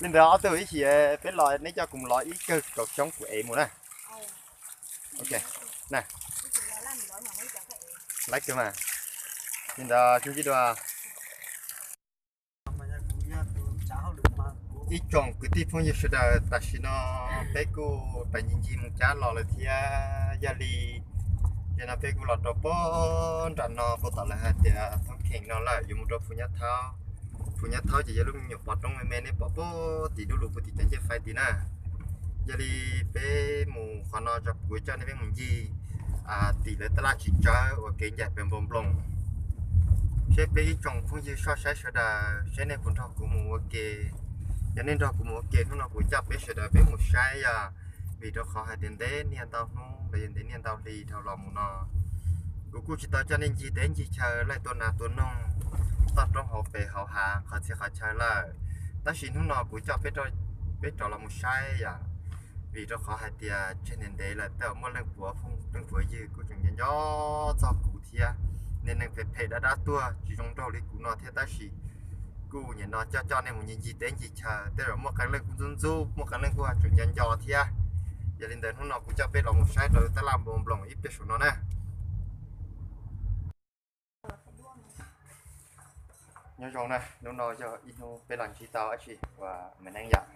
Li ntawd ob tug ib chim peb los neb coj kuv mus los ib kawg kaum xyoob kuv ev mus na. Ok, na, laib kawg mas. Li ntawd sib ntsib dua. Ib tsoom kwv tij phooj ywg sawv daws, tam sim no peb kuj pais ncig ncig mus cab los lawm thiab. Yog li, yog no peb kuj los rau pem nram no, puab tom lawv hais tias thoob kheem no lawm yuav mus rau Phu Nyab Thaub. Phu Nyab Thaub ces yog lub me nyuam pov roob me me nej pom puag tim dub lug puag tim cov ncej fais tid na. Yog li peb mus qhov no tso, kuv coj nej peb mus ncig tim lawv tab laj tsis tsawg uas kev ncaim pes nploos nploos, seb peb ib tsoom phooj ywg soj saib sawv daws seb nej puas nrog kuv mus ua ke. Yog nej nrog kuv mus ua ke hnub no kuv coj peb sawv daws peb mus saib yog, vim rau qhov hais tias ntev niaj ntau hnub los yog ntev niaj ntau hli dhau los mus no kuv kuj tsis tau coj nej ncig teb ncig chaw laij tua nas tua noog, toj roob hauv pes hauv hav qhov txhia qhov chaw lawm. Tab sis hnub no kuv coj peb rov los mus saib yom, vim rau qhov hais tias tseg ntev ntev lawm tej zaum muaj leej puav phooj leej puav ywg kuj tseem nco nco txog kuv thiab. Niag neeg phem phem dab dab tuag tsis zoo nraug li kuv no thiab tab sis kuj nim no coj coj nej mus ncig ncig teb ncig chaw, tej zaum muaj qee leej kuj ntxub ntxub, muaj qee leej kuj tseem nco nco thiab. Yog li ntawd hnub no kuv coj peb los mus saib rau tab laj nploos nploos ib pliag saum no na. Nyob zoo na, hnub no yog ib hnub peb los ntsib tau dab tsi uas me neeb yom,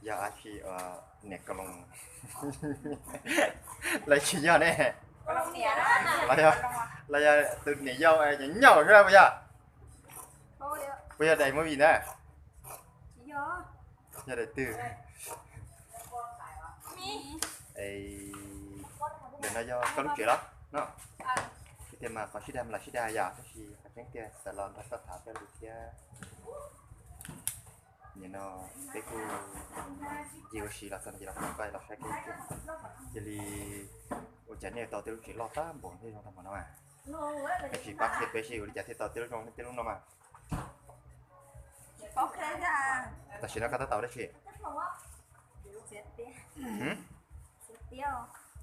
yog dab tsi uas niam ka loos los tsis yog ne, los yog tus niam yau nyaum nyaum xwb puas yog? Puas yog daim movie ntawd? Yog daim twg? Ntawm no yog koj lub tsev los no? Tiag mas qhov sib dag mas lam sib dag yom, tab sis qhov tseeb tiag xav los nrog koj tham peb lus thiab. Nim no peb kuj ncig ua si los txog no ces los pom koj los saib koj. Cia li ua cas nej tau tej lub tsev loj tag npaum thiaj zoo tag npaum no mas? Koj sim pab qhia peb seb ua li cas thiaj tau tej lub zoo tej lub no mas. Tam sim no koj tab tom ua dab tsi?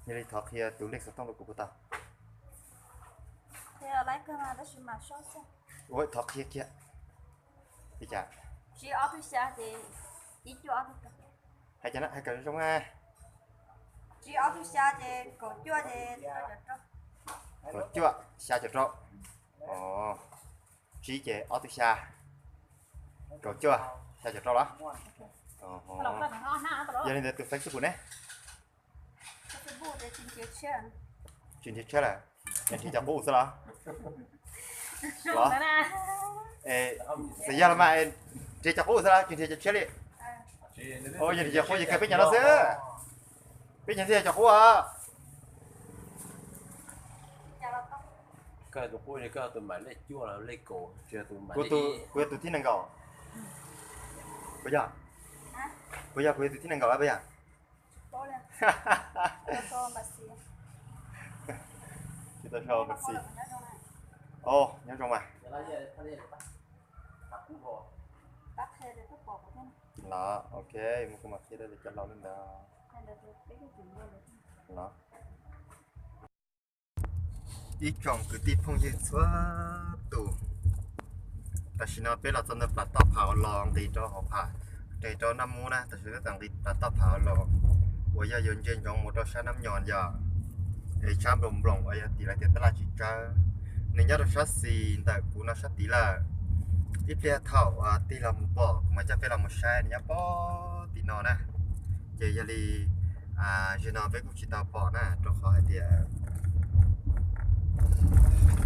Yog li thov qhia tus lej xov tooj rau kuv puas tau? Ua thov qhia kiag. Li cas? Hais cas na, hais kom zoo zoo na. Kaum cuaj xya caum rau. Tsib ces ob tug xya, kaum cuaj xya caum rau los? Yog li ntawd tus Facebook ne? Tsis nrhiav tshiab lawm, nrhiav cov qub xwb los? Los, xyov yog los mas, nrhiav cov qub xwb los tsis nrhiav cov tshiab li? Yog nrhiav cov qub ces kawg peb cov no xwb. Peb cov thiaj yog cov qub os. Kuv yog tus thib nees nkaum. Puas yog? Puas yog kuv yog tus thib nees nkaum puas yog? Tsis tau sau mas xij. Nyob zoo mas. Los ok, muab kuv mam qhia rau cov laus li ntawd los. Ib tsoom kwv tij phooj ywg txhua tus, tam sim no peb los txog ntawm plas toj Pham Uas Los nqis rau hauv Pham, nqis rau Naj Mub na, tam sim no peb nqis plas toj Pham Uas Los uas yog yuav ntsia ntsoov mus rau sab Nab Nyos yog, es sab nploos nploos uas yog tim lawv tias tab laj tsis tsawg, nws nyob rau sab xis ntawm kuv no sab tid lawm. Ib pliag thaum uas tig los mus pom kuv mam coj peb los mus saib, nws nyob pog tim no na. Ces yog li zaum no peb kuj tsis tau pom na, rau qhov hais tias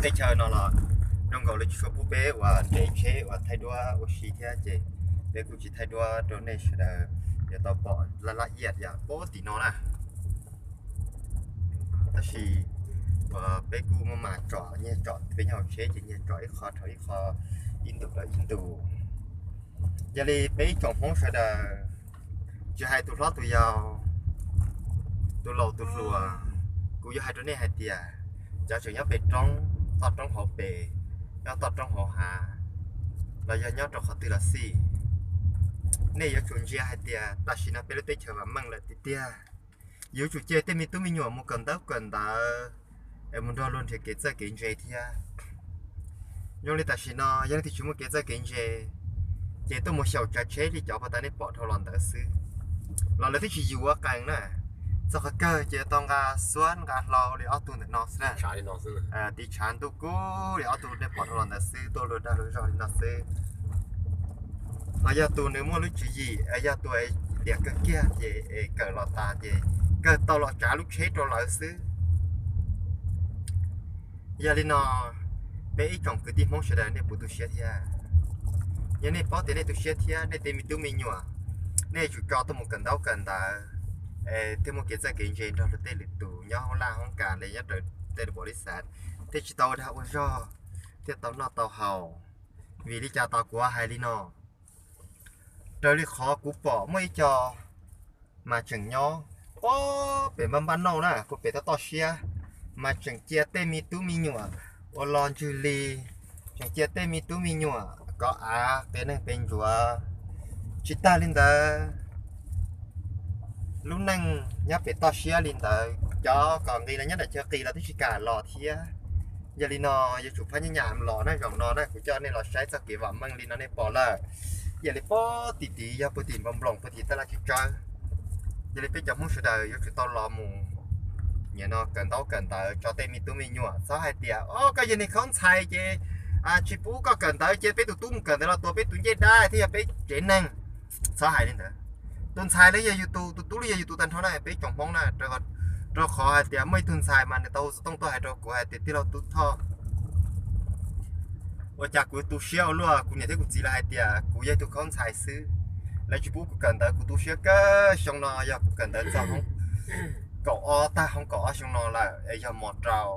teb chaws no los zoo nkaus li tsis tshua pub peb uas nres tsheb uas thaij duab ua si thiab, ces peb kuj tsis thaij duab rau nej sawv daws yuav tau pom laj laj iaj yam pog tim no na. Tab sis uas peb kuj muaj mas tsom nyiag tsom, peb nyob hauv tsheb ces nyiag tsom ib qho rau ib qho, ib ntus rau ib ntus. Yog li peb ib tsoom Hmoob sawv daws, tsis hais tus hlob tus yau, Tus laus tus hluas, kuv yuav hais rau nej hais tias, cov tseem nyob pem roob, toj roob hauv pes, nyob toj roob hauv hav, los yog nyob rau qhov twg los xij, nej yuav tsum ntsia hais tias tam sim no peb lub teb chaws vam meej lawm tiag tiag. Yuav tsum cia tej me tub me nyuam mus kawm ntaub kawm ntawv es mus nrog luag nrhiav kev txawj kev ntse thiab. Zoo li tam sim no yog leej twg tsis muaj kev txawj kev ntse, ces tuaj mus xyaum tsav tsheb li cov uas nej pom dhau los ntawd xwb, los lawv twb tsis yuav qees na. Txog qhov kawg ces tau nqa xuab nqa hlau li ob tug ntawm no xwb na. Tiv tshav ntuj kub li ob tug nej pom dhau los ntawd xwb, tuaj luag dag luag zog li no xwb. Ho yog tus nws muaj lub tswv yim, yog tus liam kawg kiag ces kawm los tas ces kawg tau los tsav lub tsheb rau lawv xwb. Yog li no, peb ib tsoom kwv tij Hmoob sawv daws nej puas tu siab thiab? Yog nej paub tias nej tu siab thiab, nej tej me tub me nyuam, nej yuav tsum tso tuaj mus kawm ntaub kawm ntawv, es thiaj muaj kev txawj kev ntse nrog luag tej lwm tus nyob hoob laj hoob kas li nyob raws tej lub npaum li xav, thiaj tsis tau ua dag ua zog, thiaj tau noj tau haus. Vim li cas tos kuv hais li no? Raws li qhov kuv pom muaj ib co mas tseem nyob puag pem npab npab nauj na, puag pem toj toj siab, mas tseem cia tej me tub me nyuam ua los ntswg li, tseem cia tej me tub me nyuam kov av qias neeg pes ntsuav. Tsis tag li ntawd, lub neej nyob pem toj siab li ntawd, cov kom nqis los nyob nram chaw qis los twb tsis kam los thiab. Yog li no, yuav tsum phab nyab nyam los na, zaum no na kuv coj nej los saib txoj kev vam meej li no nej pom lawm. Yog li puag tim tid yog puag tim nploos nploos puag tim taj laj tsawv tsawv. Yog li peb cov Hmoob sawv daws yuav tsum tau los mus, nim no kawm ntaub kawm ntawv tso tej me tub me nyuam, txhob hais tias o koj yog niag khaub ntxhais ces tsis pub koj kawm ntawv ces peb tus tub mus kawm ntawv los tuav peb tus ncej dab thiab yog peb tsev neeg. Txhob hais li ntawd. Tus ntxhais los yog yus tus, tus tub los yog yus tus tag nrho na, peb tsoom Hmoob na, rau qhov hais tias muaj ib tug ntxhais mas nws tau hu xov tooj tuaj hais rau kuv hais tias tij laug Tub Thoj, ua cas kuv tu siab ua luaj, kuv niam thiab kuv txiv lawv hais tias kuv yog ib tug khaub ntxhais xwb, lawv tsis pub kuv kawm ntawv, kuv tu siab kawg. Xyoo no yog kuv kawm ntawv txog hoob kaum ob tag hoob kaum ob xyoo no lawm es yog mos rau,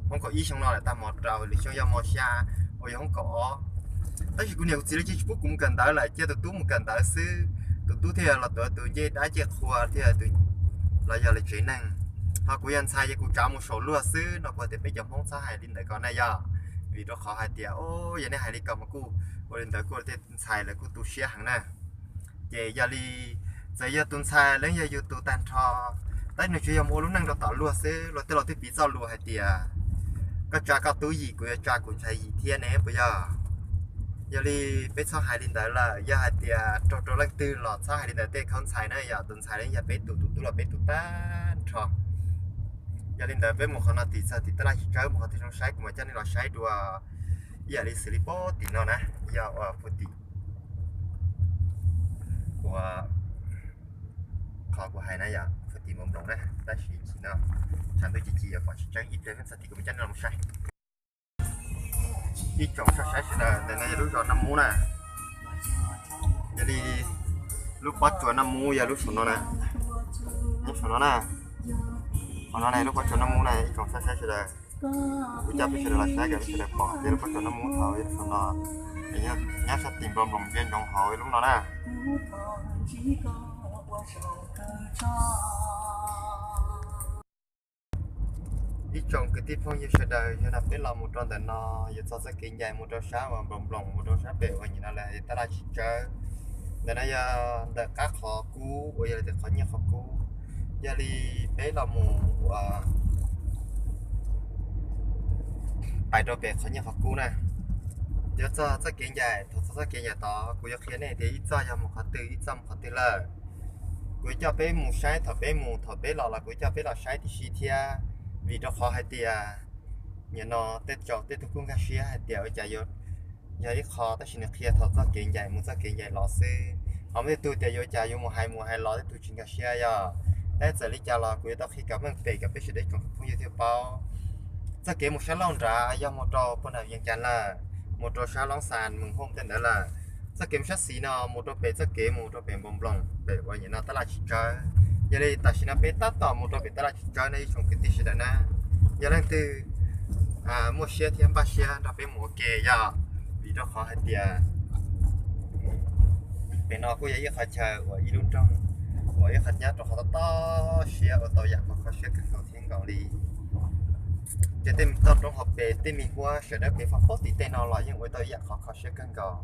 hoob kaum ib xyoo no lawm tag mos rau, lwm xyoo yog mos xya uas yog hoob kaum ob. Tab sis kuv niam kuv txiv lawv cia tsis pub kuv mus kawm ntawv lawm, cia tus tub mus kawm ntawv xwb, tus tub thiaj los tuav tus ncej dab ncej qhua thiab los yog lawv tsev neeg. Ho kuv yog ntxhais ces kuv tsav mus saum luag xwb no, kuv tias peb cov Hmoob txhob hais li ntawd ko na yog, vim rau qhov hais tias o yog nej hais li ko mas kuj ua li ntawd kuj tej ntxhais lawv kuj tu siab heev na. Ces yog li, txawm yog tus ntxhais los yog yus tus tag nrho, tab sis nws tsuas yog mus ua lub neej rau tom luag xwb, luag tej laus twb piv txoj lus hais tias koj tsa koj tub yim kuv yuav tsa kuv ntxhais yim thiab ne puas yog? Yog li peb txhob hais li ntawd lawm, yog hais tias raug rau leej twg los txhob hais li ntawd tej khaub ntxhais na, yog tus ntxhais los yog peb tus, tus tub los peb tus tag nrho. Yog li ntawd peb mus qhov no tim txog tim taj laj tsawv tsawv mus qhov twg zoo saib kuv mam coj nej los saib dua. Ib yam li xws li puag tim no na, yog ua puag tim ua qhov kuv hais na yog puag tim nploos nploos na, tab sis no tshav ntuj ci ci yuav pom tsis tseeb, ib pliag peb txog tim kuv mam coj nej los saib. Ib tsoom saib sawv daws, ntawm no yog lub zos Naj Mub na. Yog li lub pob tsuas Naj Mub yog lub saum no na, lub saum no na. Qhov no na lub pob tsuas Naj Mub na ib tsoom saib sawv daws. Kuv coj peb sawv daws los saib kom peb sawv daws pom tias lub pob tsuas Naj Mub thaum yog lub saum no, nyob sab tim nploos nploos ntsia ntsoov hauv lub no na. Ib tsoom kwv tij phooj ywg sawv daws, yog no peb los mus rau ntawm no yuav txog txoj kev ncaim mus rau sab uas nploos nploos mus rau sab pem uas nim no lawv hais taj laj tsawv tsawv. Ntawm no yog ntawm qab qhov kub uas yog tias qhov nyiaj qhov kub. Yog li peb los mus ua pais rau pem qhov nyiaj qhov kub na, yuav txog txoj kev ncaim. Thaum txog txoj kev ncaim tod kuv yuav qhia nej tias ib txoj yog mus qhov twg, ib txoj mus qhov twg lawm. Kuv yuav coj peb mus saib thaum peb mus, thaum peb los los kuv yuav coj peb los saib tib si thiab, vim rau qhov hais tias nim no tej tsoom tej tug kuj nkag siab hais tias ua cas yuav yog ib qho, tab sis nws qhia thaum txoj kev ncaim mus txoj kev ncaim los xwb. Ho muaj tej tug tias yuav ua cas yuav mus hais mus hais los tej tug tsis nkag siab yog. Tab txawm li cas los kuv yuav tau qhia kom meej pem kom peb sawv daws tsoom phooj ywg thiaj paub. Txoj kev mus sab laug nrad yog mus rau puag nram Vias Cas lawm, mus rau sab Loob Xas Mees Hoob tej ntawd lawm. Txoj kev mus sab xis no mus rau pem txoj kev mus rau pem nploos nploos pem uas nim no taj laj tsawv tsawv. Yog li tam sim no peb tab tom mus rau pem taj laj tsawv tsawv no ib tsoom kwv tij sawv daws na. Yog leej twg muaj siab thiab npaj siab nrog peb mus ua ke yog, vim rau qhov hais tias pem no kuj yog ib qhov chaw uas ib lub nroog uas ib qhov nyob rau qhov toj toj siab ua tau yam qhov kho siab kawg nkaus thiab nkaus li. Ces tej me toj roob hauv pes, tej me huab sawv daws pem fab pab tim tej no los yeej ua tau yam qhov kho siab kawg nkaus.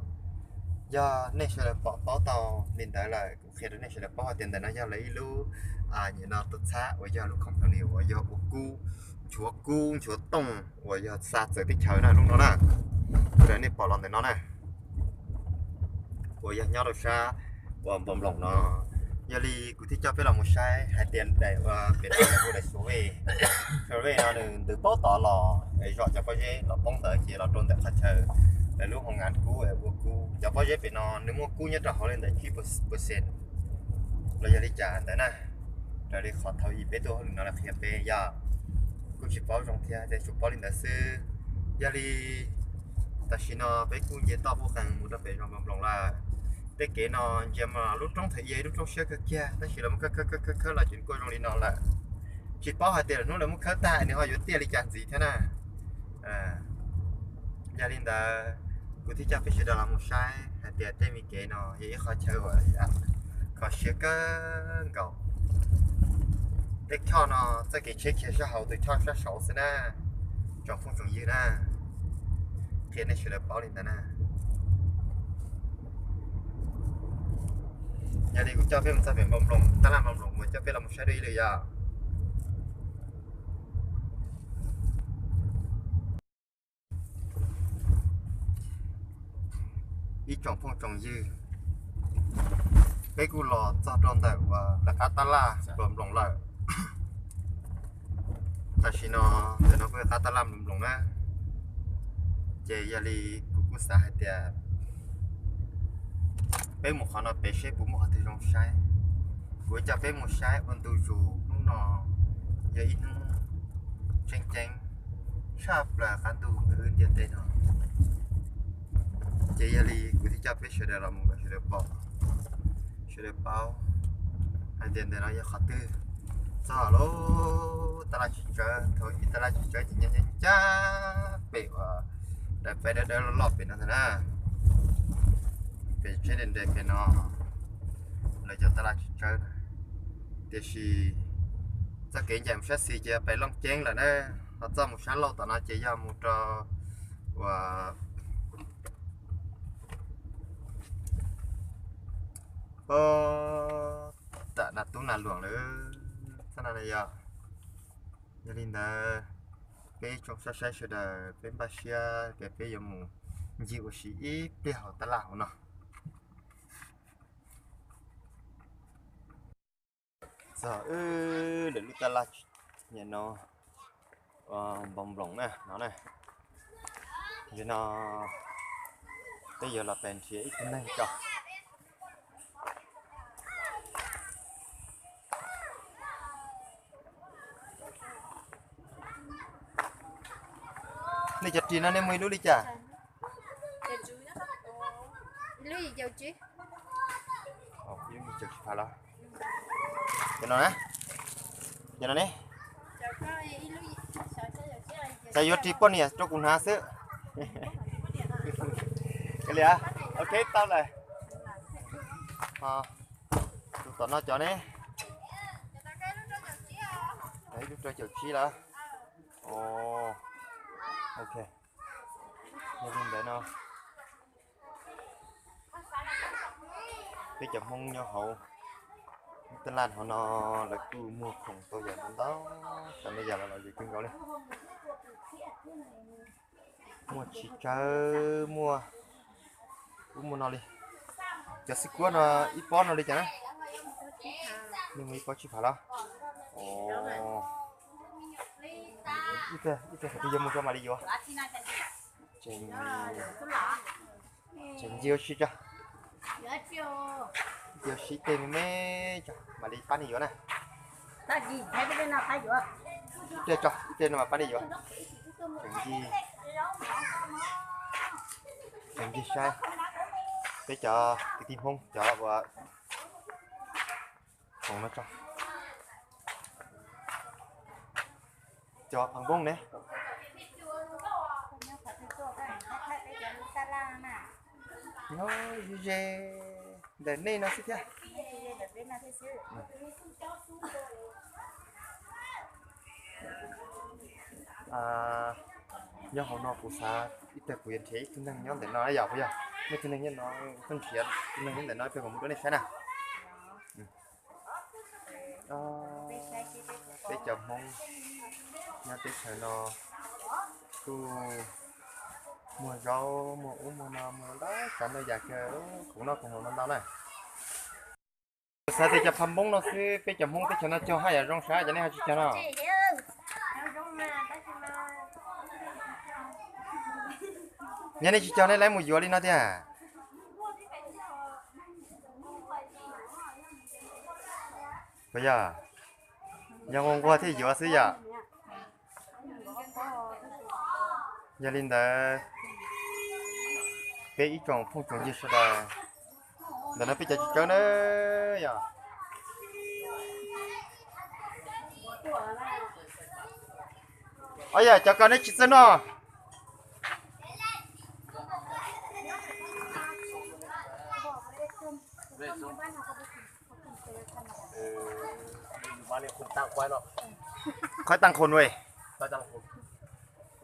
Yog nej sawv daws pom paub tau li ntawd lawm, kuv qhia rau nej sawv daws paub hais tias ntawm no yog lawv ib lub, nim no tuaj txhab uas yog lub company uas yog ua kub, nchuav kub nchuav tooj uas yog xa txawv teb chaws na lub no na. Kuv rau nej pom los ntawm no na, uas yog nyob rau sab uas Npoo Nploos no. Yog li kuv thiaj coj peb los mus saib hais tias daim uas pem no hu daim survey. Survey no nws ntws paub tod los zom cov pob zeb los poob ntawd ces los rau ntawm qhov chaw lawv lub hoo nkas kub ua kub. Cov pob zeb pem no nws muaj kub nyob rau hauv li ntawm tsib percent los yog li cas ntawd na. Raws li qhov thaum ub peb tuaj hauj lwm no lawv qhia peb yog, kuj tsis paub zoo thiab, tsuas paub li ntawd xwb. Yog li tam sim no peb kuj nce toj pub qees mus rau pem zos Npoo Nploos lawm. Tej kev no ntsia mas lub roob thaum ub yog ib lub roob siab kawg kiag, tab sis lawv muab khawb khawb khawb khawb los ces kuj zoo li no lawm. Tsis paub hais tias lwm hnub lawv muab khawb tag nws ho yuav tiaj li cas ntxiv thiab na. Yog li ntawd kuv thiaj coj peb sawv daws los mus saib hais tias tej me kev no yog ib qho chaw uas kho siab kawg nkaus. Tej choj no txoj kev tsheb khiav sab hauv, tus choj sab saud xwb na, tsoom phooj tsoom ywg na. Qhia nej sawv daws paub li ntawd na. Yog li kuv coj peb mus txog pem Npoo Nploos, tab laj Npoo Nploos kuv coj peb los mus saib dua ib lwm yom. Ib tsoom phooj tsoom ywg, peb kuj los txog rau ntawm uas lawv qab tab laj Npoo Nploos lawm. Tam sim no ntawm no kuj yog qab tab laj Npoo Nploos na. Ces yog li kuv kuj xav hais tias peb mus qhov no pem seb puas muaj qhov twg zoo saib. Kuv coj peb mus saib ua ntu zus hnub no yog ib hnub tseem ceeb tshaj plaws qab ntuj ntiaj teb no. Ces yog li kuv thiaj coj peb sawv daws los mus kom sawv daws pom, sawv daws paub hais tias ntawm no yog qhov twg. Txog lub tab laj Tsis Tsawb, thaum ub tab laj Tsis Tsawb ces nyob ncaj pem uas daim peb dawb dawb loj loj pem no ntag na. Pem tsheb nres nres pem no lawv cov tab laj Tsis Tsawb na. Tiam sis txoj kev ncaim mus sab xis ces yog pem Looj Ceeb lawm na. Ho txoj mus sab laug tom no ces yog mus rau uas tam Nas Tub Nas Luam lawm. Txoj no yog, yog li ntawd peb tsoom saib sawv daws peb npaj siab tias peb yuav mus ncig ua si ib pliag hauv tab laj hauv no. Txog wb lwm lub tab laj, nim no Npoo Nploos na no na. Nim no peb yuav los pem nrhiav ib tug neeg tso. Nej cov ris no nej muaj ib lub li cas? Ib lub yim caum tsib phav los? Cov no na, cov no ne? Xav yuav ris poj niam rau kuv hnav xwb. Li, ok, tau lawm. Tus tom no cov ne? Ib lub rau caum tsib lawm. Ok, yog li ntawd no peb cov Hmoob nyob hauv lub tab laj hauv no lawv kuj muag khoom tau yam ntau ntau, xav li yam los los yus kawg nkaus li. Muaj Tsis Tsawb, muaj, kuj muaj no li. Cov xib kuab no ib pob no li cas na? Nej muaj ib pob tsib phav los? Ib pliag qhov twg yuav mus rau mam li yuav. Tseem ncig ua si tso. Ncig ua si tej me me tso mam li pab nej yuav na. Ib pliag tso, ib pliag no mam pab nej yuav. Tseem ncig, tseem ncig saib peb cov kwv tij Hmoob cov uas khoom no tso. Cov phav npoob ne? Nyob ze ze ntawm nej no xwb thiab. Nyob hauv no kuv xav ib teg kuv yuav nrhiav ib tug neeg nyob ntawm no yom, puas yog? Nej tug neeg nyob no, kuv nrhiav tus neeg nyob ntawm no ib pliag kuv muab rau nej saib na. Peb cov Hmoob nyob teb chaws no kuj muag zaub muag ub muag no muag ntau tsav ntau yam kawg, khoom noj khoom haus no ntau na. Xav tias cov phav npoob no xwb, peb cov Hmoob teb chaws no cog haj yam zoo sav, cov nej ho tsis cog no? Yog nej tsis cog nej lawv mus yuav li no tiag. Puas yog? Yog nquag nquag thiaj yuav xwb yom. Yog li ntawd, peb ib tsoom phooj tsoom ywg sawv daws, ntawm no peb cov tsis tsawb na yom. Os yog cov ko neb tsis txawj noj. Qhov tag khun ves. Kuv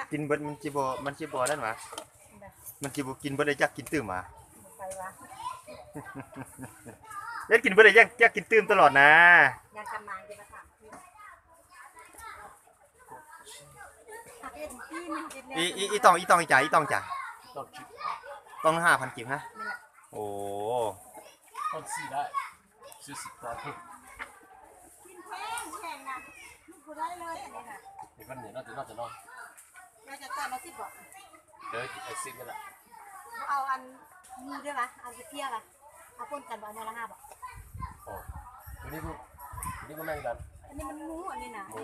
tsis npawd, man tsis npawd, man tsis npawd ej, kis npawd ej, kis twm tas los na. Ib tooj, ib tooj li cas, ib tooj cas? Tooj hab phav kis hab. Ua,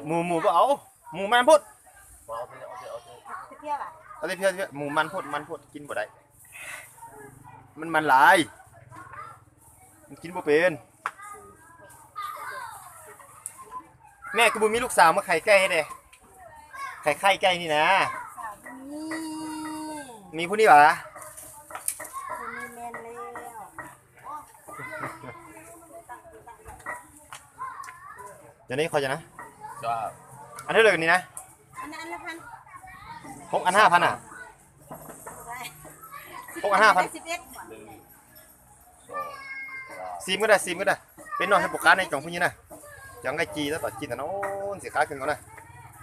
mus mus pab au, mus man phoj. Mus man phoj, man phoj, kis npawd dais. Man man lais, kis npawd pem. Mej kuv puas muaj lub xav muaj khais kaij de, khais khaij kaij ni na. Mi phuj ni vas. Cov nej qhov cov na, anv lawm ni na, hoob anv hab phav na, hoob anv hab phav. Xim ko dag, xim ko dag, peb noj thiab puas qab ne tsoom phooj ywg na. Cov nqaij ci tab tom ci ntawm no ntxim qab kawg nkaus na.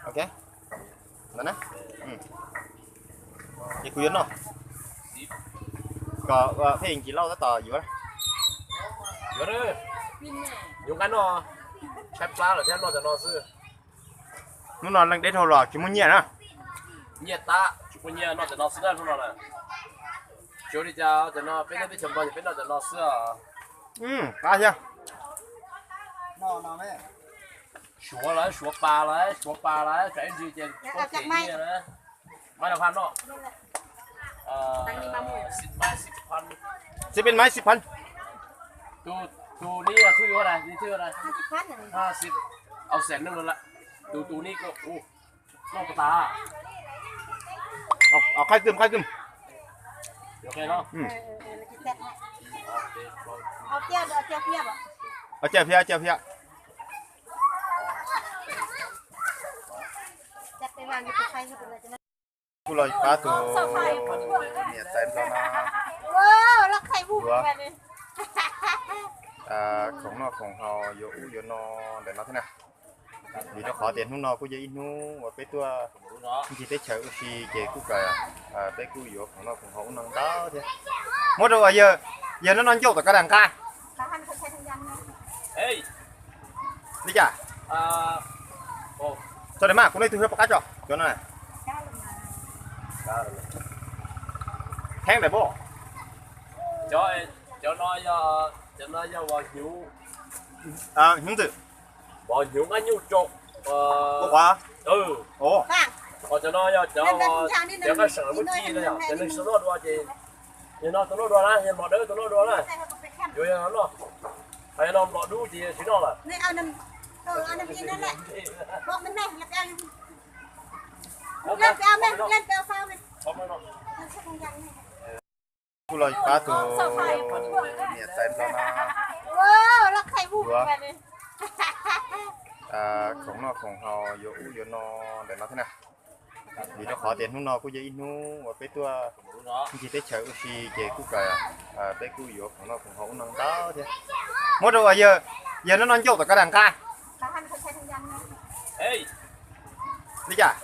Ok, ntawm na, ces kuv yuav noj. Kom pheej kis lauj tab tom yuav. Yuav, yuav nqaij noj, tshaib plab lawm thiab noj cov no xwb. Hnub no leej deb dhau los tsis muaj nyiaj na. Nyiaj tab tsis muaj nyiaj, noj cov no xwb na hnub no na. Tsuav li cas cov no peb nyob teb chaws Nplog ces peb noj cov no xwb os. Qab thiab. Suav lawm, suav pas lawm, suav pas lawm, tsam ib ntsis ces pab them nyiaj na. Maiv no phaj noj. Xib peb maiv xib phav. Tus ni thwj yuav na, ni thwj yuav na. Au xees noj lawm. Tus tus ni ko noj puas tas. Qhaib twm, qhaib twm. Cia phiab, cia phiab. Kuj los pab tus niam tais Nplog no yuav khoom noj khoom haus, yuav ub yuav no ntawm no thiab na. Vim rau qhov tias hnub no kuj yog ib hnub uas peb tuaj ncig teb chaws ua si ces kuj kom peb kuj yuav khoom noj khoom haus ub no ntau thiab. Muab rau uas yawg no noj ncauj tom koj dag nqa. Li cas? Tso daim mas, kuv noj ib tug suab poj qab tso, cov no na. Heev daim pob. Cov no yog, cov no yog vos hnyuv. Hnyuv ntxwm. Vos hnyuv nqaij nyuj rau. Cov no yog cov, cov nqaij seem muab ci no yog cov neeg tsis tau noj dua ces, yog no tau noj dua na, yog mlom dawb tau noj dua na. Yuav yog no noj, hos yog no mlom dub ces tsis noj lawm. Kuj Pab tus niam tais nplog no yuav khoom noj khoom haus, yuav ub yuav no ntawm no thiab na. Vim rau qhov tias hnub no kuj yog ib hnub uas peb tuaj ncig teb chaws ua si ces kuj kom peb kuj yuav khoom noj khoom haus ub no ntau thiab. Muab rau uas yawg, yawg no no ncauj tom koj dag nqa. Li cas?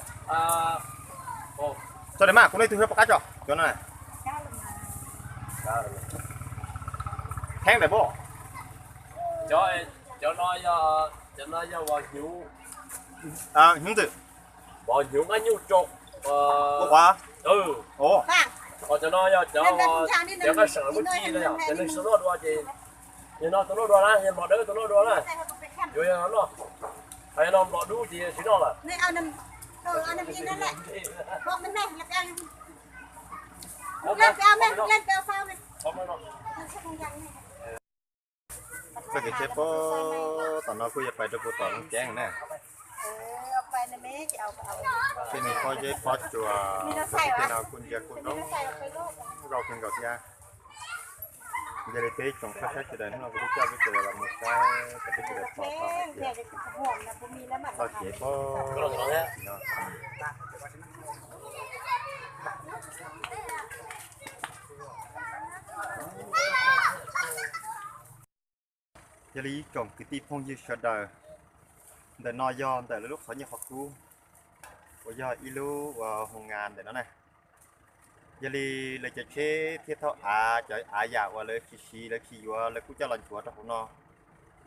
Tso daim mas, kuv no ib tug xyov pom qab tso cov no. Heev daim pob. Cov no yog, cov no yog hnyuv, hnyuv ntxwm. Hnyuv nqaij nyuj rau. Ua quav. Cov no yog cov, cov nqaij seem muab ci no yog cov neeg sib noj dua ces, yog no tus noj dua na, yog mos dawb tus noj dua na. Yuav yog no noj, hos yog no mos dub ces tsis noj lawm. Txoj kev tsheb pob tom no kuj yuav pais rau puag tom Looj Ceeb na. Tej me pob zeb pob tsuas tej no kuj ntsia kuj zoo nkauj kawg nkaus thiab. Yog li peb tsoom saib sawv daws, hnub no kuv twb coj peb sawv daws los mus saib kom peb sawv daws pom tau hais tias txoj kev pob no. Yog li ib tsoom kwv tij phooj ywg sawv daws, ntawm no yog ntawm lawv lub qhov nyiaj qhov kub uas yog ib lub uas hoo ngas ntawm no na. Yog li lawv cov tsheb thiaj thaub av, cov av yam uas lawv tsis siv lawv tsis yuav lawv kuj coj los nchuav rau hauv no,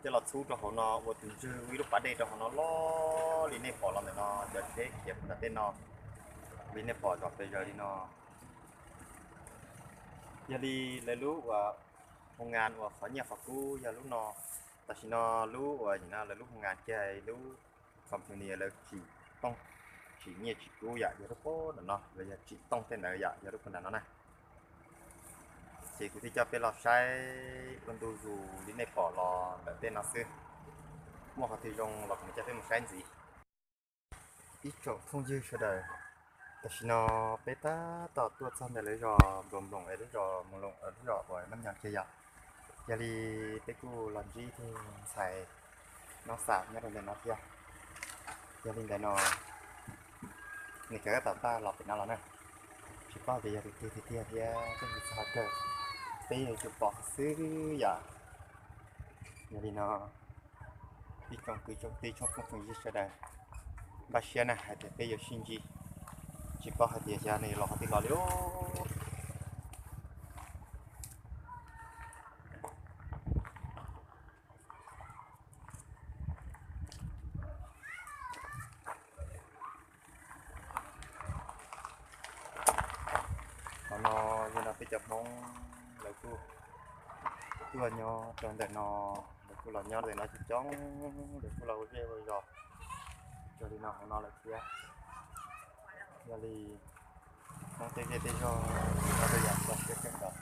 coj los txhub rau hauv no ua tus ntswg ua ib lub pas dej rau hauv no loj li nej pom los ntawm no, cov tsheb khiav puag nram tej no li nej pom zom pes zaws li no. Yog li lawv lub uas hoo ngas uas qhov nyiaj qhov kub yog lub no. Tam sim no lub uas lawv lub hoo ngas kiag lub company lawv tsim tooj, tsim nyiaj tsim kub yam yog lub pob nram no los yog tsim tooj tej ntawd yam yog lub pob nram no na. Ces kuv thiaj coj peb los saib ua ntu zus li nej pom los ntawm tej no xwb. Muaj qhov twg zoo los kuv mam coj peb mus saib ntxiv. Ib tsoom phooj ywg sawv daws, tam sim no peb tab tom tuaj txog ntawm lawv zos Nploos Nploos es lub zos Moos Loos, lub zos uas Mab Nyoog kiag yom. Yog li peb kuj los ntsib tus ntxhais Noob Xam nyob rau ntawm no thiab. Yog li ntawd no nws kawm tab tom npaj los pem no los na. Tsis paub tias yog tus twg tiag tiag thiab, tej ntsis txog kawg peb yuav tsum pom xwb yom. Yog li no ib tsoom kwv tsoom tij tsoom phooj tsoom ywg sawv daws, npaj siab na hais tias peb yuav sib ntsib, tsis paub hais tias xyov nws los qhov twg los li os. Qhov no yog no peb cov Hmoob lawv kuj tuaj nyob rau ntawm no, lawv kuj los nyob ntawm no coob coob, lawv kuj los ua zej ua zos raws li no hauv no lawm thiab. Yog li Hmoob tej zej tej zog no tej yam txaus siab kawg nkaus.